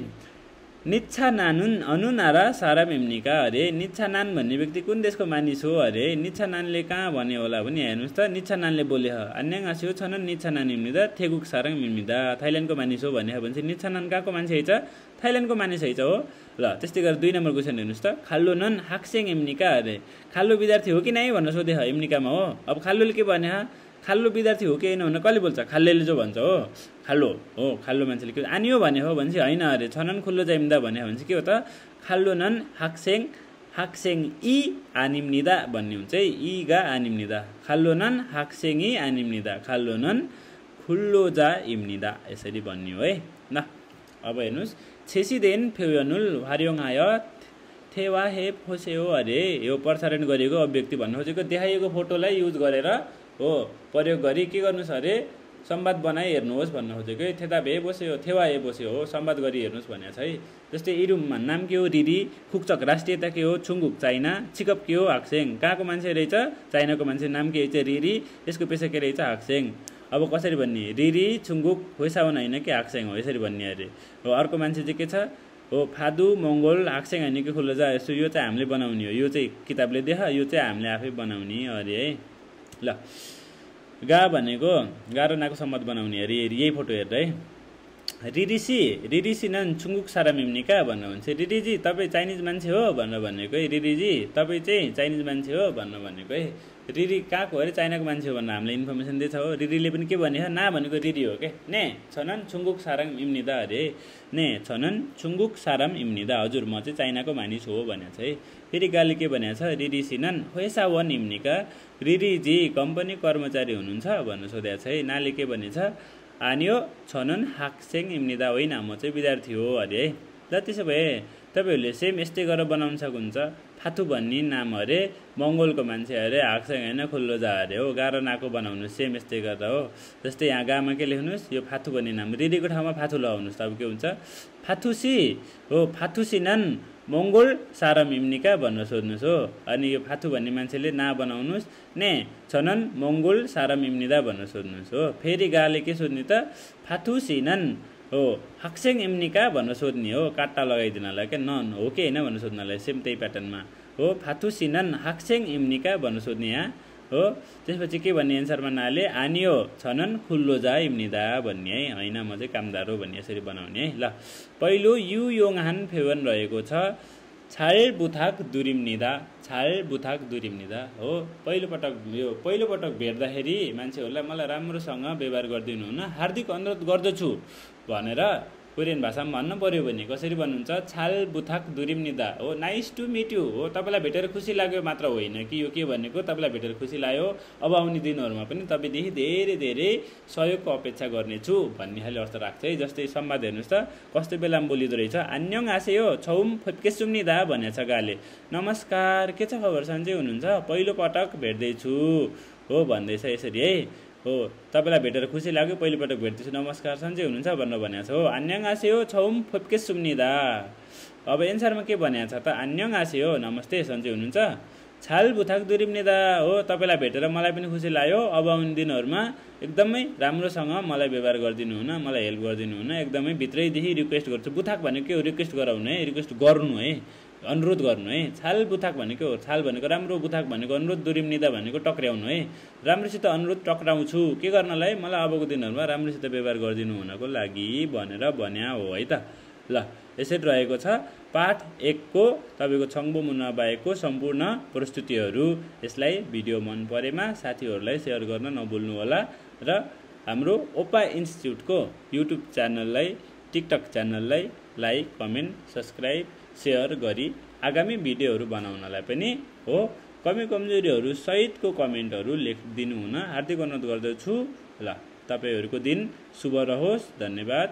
निच्छानानुन अनुनारा साराम इम्निका अरे। निच्छानान भन्ने व्यक्ति कुन देशको मानिस हो अरे? निच्छानानले कहाँ भन्यो होला भने हेर्नुहोस् त। निच्छानानले बोले ह अन्याङ आस्यो छनन निच्छानान इम्निदा थेगुक साराम इम्निदा। थाइल्यान्डको मानिस हो भने भने निच्छानान कहाँको मान्छे हैछ? थाइल्यान्डको मानिस हैछ हो। ल त्यस्तै गरेर 2 नम्बर क्वेसन हेर्नुहोस् त। खाल्लो नन हाक्सेङ इम्निका अरे। खाल्लो विद्यार्थी हो कि नै भन्न सोधे ह इम्निकामा हो। अब खाल्लोले के भने ह? खाल्लो विद्यार्थी हो कि होइन भनेर कसले बोल्छ? खाल्लेले जो भन्छ हो। खाल्लो हो। खाल्लो मान्छेले के आनी हो भने हो भने चाहिँ होइन अरे। छनन खुल्लो जाइम्दा भने भने चाहिँ के हो त? खाल्लो नन हाक्सेङ इ आनिम्निदा भन्ने हुन्छ है। इ गा आनिम्निदा। खाल्लो नन हाक्सेङ इ आनिम्निदा। खाल्लो नन खुल्लो जा इम्निदा। यसरी भन्ने हो है। ल अब हेर्नुहोस्। छेसिदेन फेयनुल भार्योङ आय थेवा हे फोसेहो अरे। यो प्रसारण गरिएको अभिव्यक्ति भन्नु खोजेको देखाइएको फोटोलाई युज गरेर हो प्रयोग गरी के गर्नुस् अरे? संवाद बनाइ हेर्नुहोस् भन्न खोजेको है। थेता भए बस्यो थेवा हे बस्यो हो। संवाद गरी हेर्नुहोस् भनेको छ है। जस्तै इरुममा नाम के हो? रिरी। खुक्चक राष्ट्रियता के हो? छुङ्गुक चाइना। चिकप के हो? हाक्सेङ। कहाँको मान्छे रहेछ? चाइनाको मान्छे। नाम के रहेछ? रिरी। यसको पेसा के रहेछ? हाक्सेङ। अब कसरी भन्ने? रिरी छुङ्गुक होइसावन होइन कि हाक्सेङ हो। यसरी भन्ने अरे हो। अर्को मान्छे चाहिँ के छ हो? फादु मङ्गोल हाक्सेङ होइन कि खुल्लो जा। यसो यो चाहिँ हामीले बनाउने हो। यो चाहिँ किताबले देख। यो चाहिँ हामीले आफै बनाउने अरे है। ल गा भनेको गा र नाको सम्मत बनाउने अरे। यही फोटो हेर्दा है। रिरिसी नन छुङ्गुक साराम इम्निका भनेर भन्छ। रिरिजी तपाईँ चाइनिज मान्छे हो भनेर भनेको है। रिरिजी तपाईँ चाहिँ चाइनिज मान्छे हो भनेर भनेको है। रिरी कहाँको अरे? चाइनाको मान्छे हो भनेर हामीलाई इन्फर्मेसन दिएछ हो। रिरीले पनि के भने ना भनेको रिरी हो के। ने छनन छुङ्गुक साराम इम्निदा अरे। ने छनन छुङ्गुक साराम इम्निदा। हजुर म चाहिँ चाइनाको मानिस हो भनेको छ है। फेरि गाले के भनेको छ? रिरिसिनन होइसा वन इम्निका। रिरीजी कम्पनी कर्मचारी हुनुहुन्छ भन्नु सोधेको छ है। नाले के भनेछ? आनियो छनन हाक्सेङ इम्निदा। होइन म चाहिँ विद्यार्थी हो अरे है। ल त्यसो भए तपाईँहरूले सेम यस्तै गरेर बनाउन सक्नुहुन्छ। फाथु भन्ने नाम अरे मङ्गोलको मान्छे अरे। हाक्सेङ होइन खुल्लो जा अरे हो। गा र नाको बनाउनु सेम यस्तै गरेर हो। जस्तै यहाँ गामा के लेख्नुहोस्? यो फाथु भन्ने नाम रिरीको ठाउँमा फाथु लगाउनुहोस् त अब के हुन्छ? फाथुसी हो। फाथुसिनन मंगोल सारम इम्निका भनेर सोध्नुहोस् हो। अनि यो फाथु भन्ने मान्छेले ना बनाउनुहोस् ने छनन मंगोल सारम इम्निदा भनेर सोध्नुहोस् हो। फेरि गाले के सोध्ने त फाथु सिनन हो हाक्सेङ इम्निका भनेर सोध्ने हो, काट्टा लगाइदिनलाई के नन हो कि हैन भनेर सोध्नलाई सेम त्यही प्याटर्नमा हो। फाथु सिनन हाक्सेङ इम्निका भनेर सोध्ने यहाँ हो। त्यसपछि के भन्ने एन्सरमा नाले आनियो छनन खुल्लो जा इम्निदा भन्ने है, हैन म चाहिँ कामदार हो भन्ने यसरी बनाउने है। ल पहिलो यु योङहान फेवन रहेको छ छाल बुथाक दुरिम्निदा, छाल बुथाक दुरिम्निदा हो। पहिलो पटक भेट्दाखेरि मान्छेहरूलाई मलाई राम्रोसँग व्यवहार गरिदिनु हुन हार्दिक अनुरोध गर्दछु भनेर कोरियन भाषामा भन्न पर्यो भने कसरी भन्नुहुन्छ छाल बुथाक दुरिम्निदा हो, नाइस टु मिट यु हो, तपाईलाई भेटेर खुसी लाग्यो मात्र होइन कि यो के भनेको तपाईलाई भेटेर खुसी लाग्यो, अब आउने दिनहरुमा पनि तपाईदेखि धेरै धेरै सहयोगको अपेक्षा गर्नेछु भन्ने खाली अर्थ राख्छ है। जस्तै संवाद हेर्नुस् त कस्तो बेलामा बोलिदो रहेछ, आन्यङ आसेयो छौम फत्केसुम्निदा भनेछ गाले, नमस्कार के छ खबर सन्चै हुनुहुन्छ, पहिलो पटक भेट्दै छु हो भन्दैछ यसरी है हो। तपाईलाई भेटेर खुसी लाग्यो, पहिलो पटक भेट्दैछु, नमस्कार सन्चै हुनुहुन्छ भनेर भनेको छ हो। आन्यङ आसेयो छौम फत्केसुम्निदा। अब एन्सरमा के भनेको छ त आन्यङ आसेयो नमस्ते सन्चै हुनुहुन्छ, छाल बुथाक दुरिम्निदा हो, तपाईलाई भेटेर मलाई पनि खुसी लाग्यो, अब आउने दिनहरुमा एकदमै राम्रोसँग मलाई व्यवहार गरिदिनु हुन, मलाई हेल्प गरिदिनु हुन एकदमै भित्रैदेखि रिक्वेस्ट गर्छु। बुथाक भनेको के हो, रिक्वेस्ट गराउनु है, रिक्वेस्ट गर्नु है, अनुरोध गर्नु है। छाल बुथाक भनेको हो, छाल भनेको राम्रो, बुथाक भनेको अनुरोध, दुरिम्निदा भनेको टक्राउनु है। राम्रोसित अनुरोध टक्राउँछु के गर्नलाई, मलाई अबको दिनहरुमा राम्रोसित व्यवहार गरिदिनु हुनको लागि भनेर भन्या हो है त। ल यसरी रहेको छ पाठ 1 को तपाईको छङ्बो मुना बाहेकको सम्पूर्ण प्रस्तुतिहरू। यसलाई भिडियो मन परेमा साथीहरूलाई शेयर गर्न नभुल्नु होला र हाम्रो ओपा इन्स्टिट्युटको युट्युब च्यानललाई, टिकटक च्यानललाई लाइक, कमेन्ट, सब्स्क्राइब, शेयर गरी आगामी भिडियोहरू बनाउनलाई पनि हो कमी कमजोरीहरू सहितको कमेन्टहरू लेखिदिनु हुन हार्दिक अनुरोध गर्दछु। ल तपाईहरुको दिन शुभ रहोस्, धन्यवाद।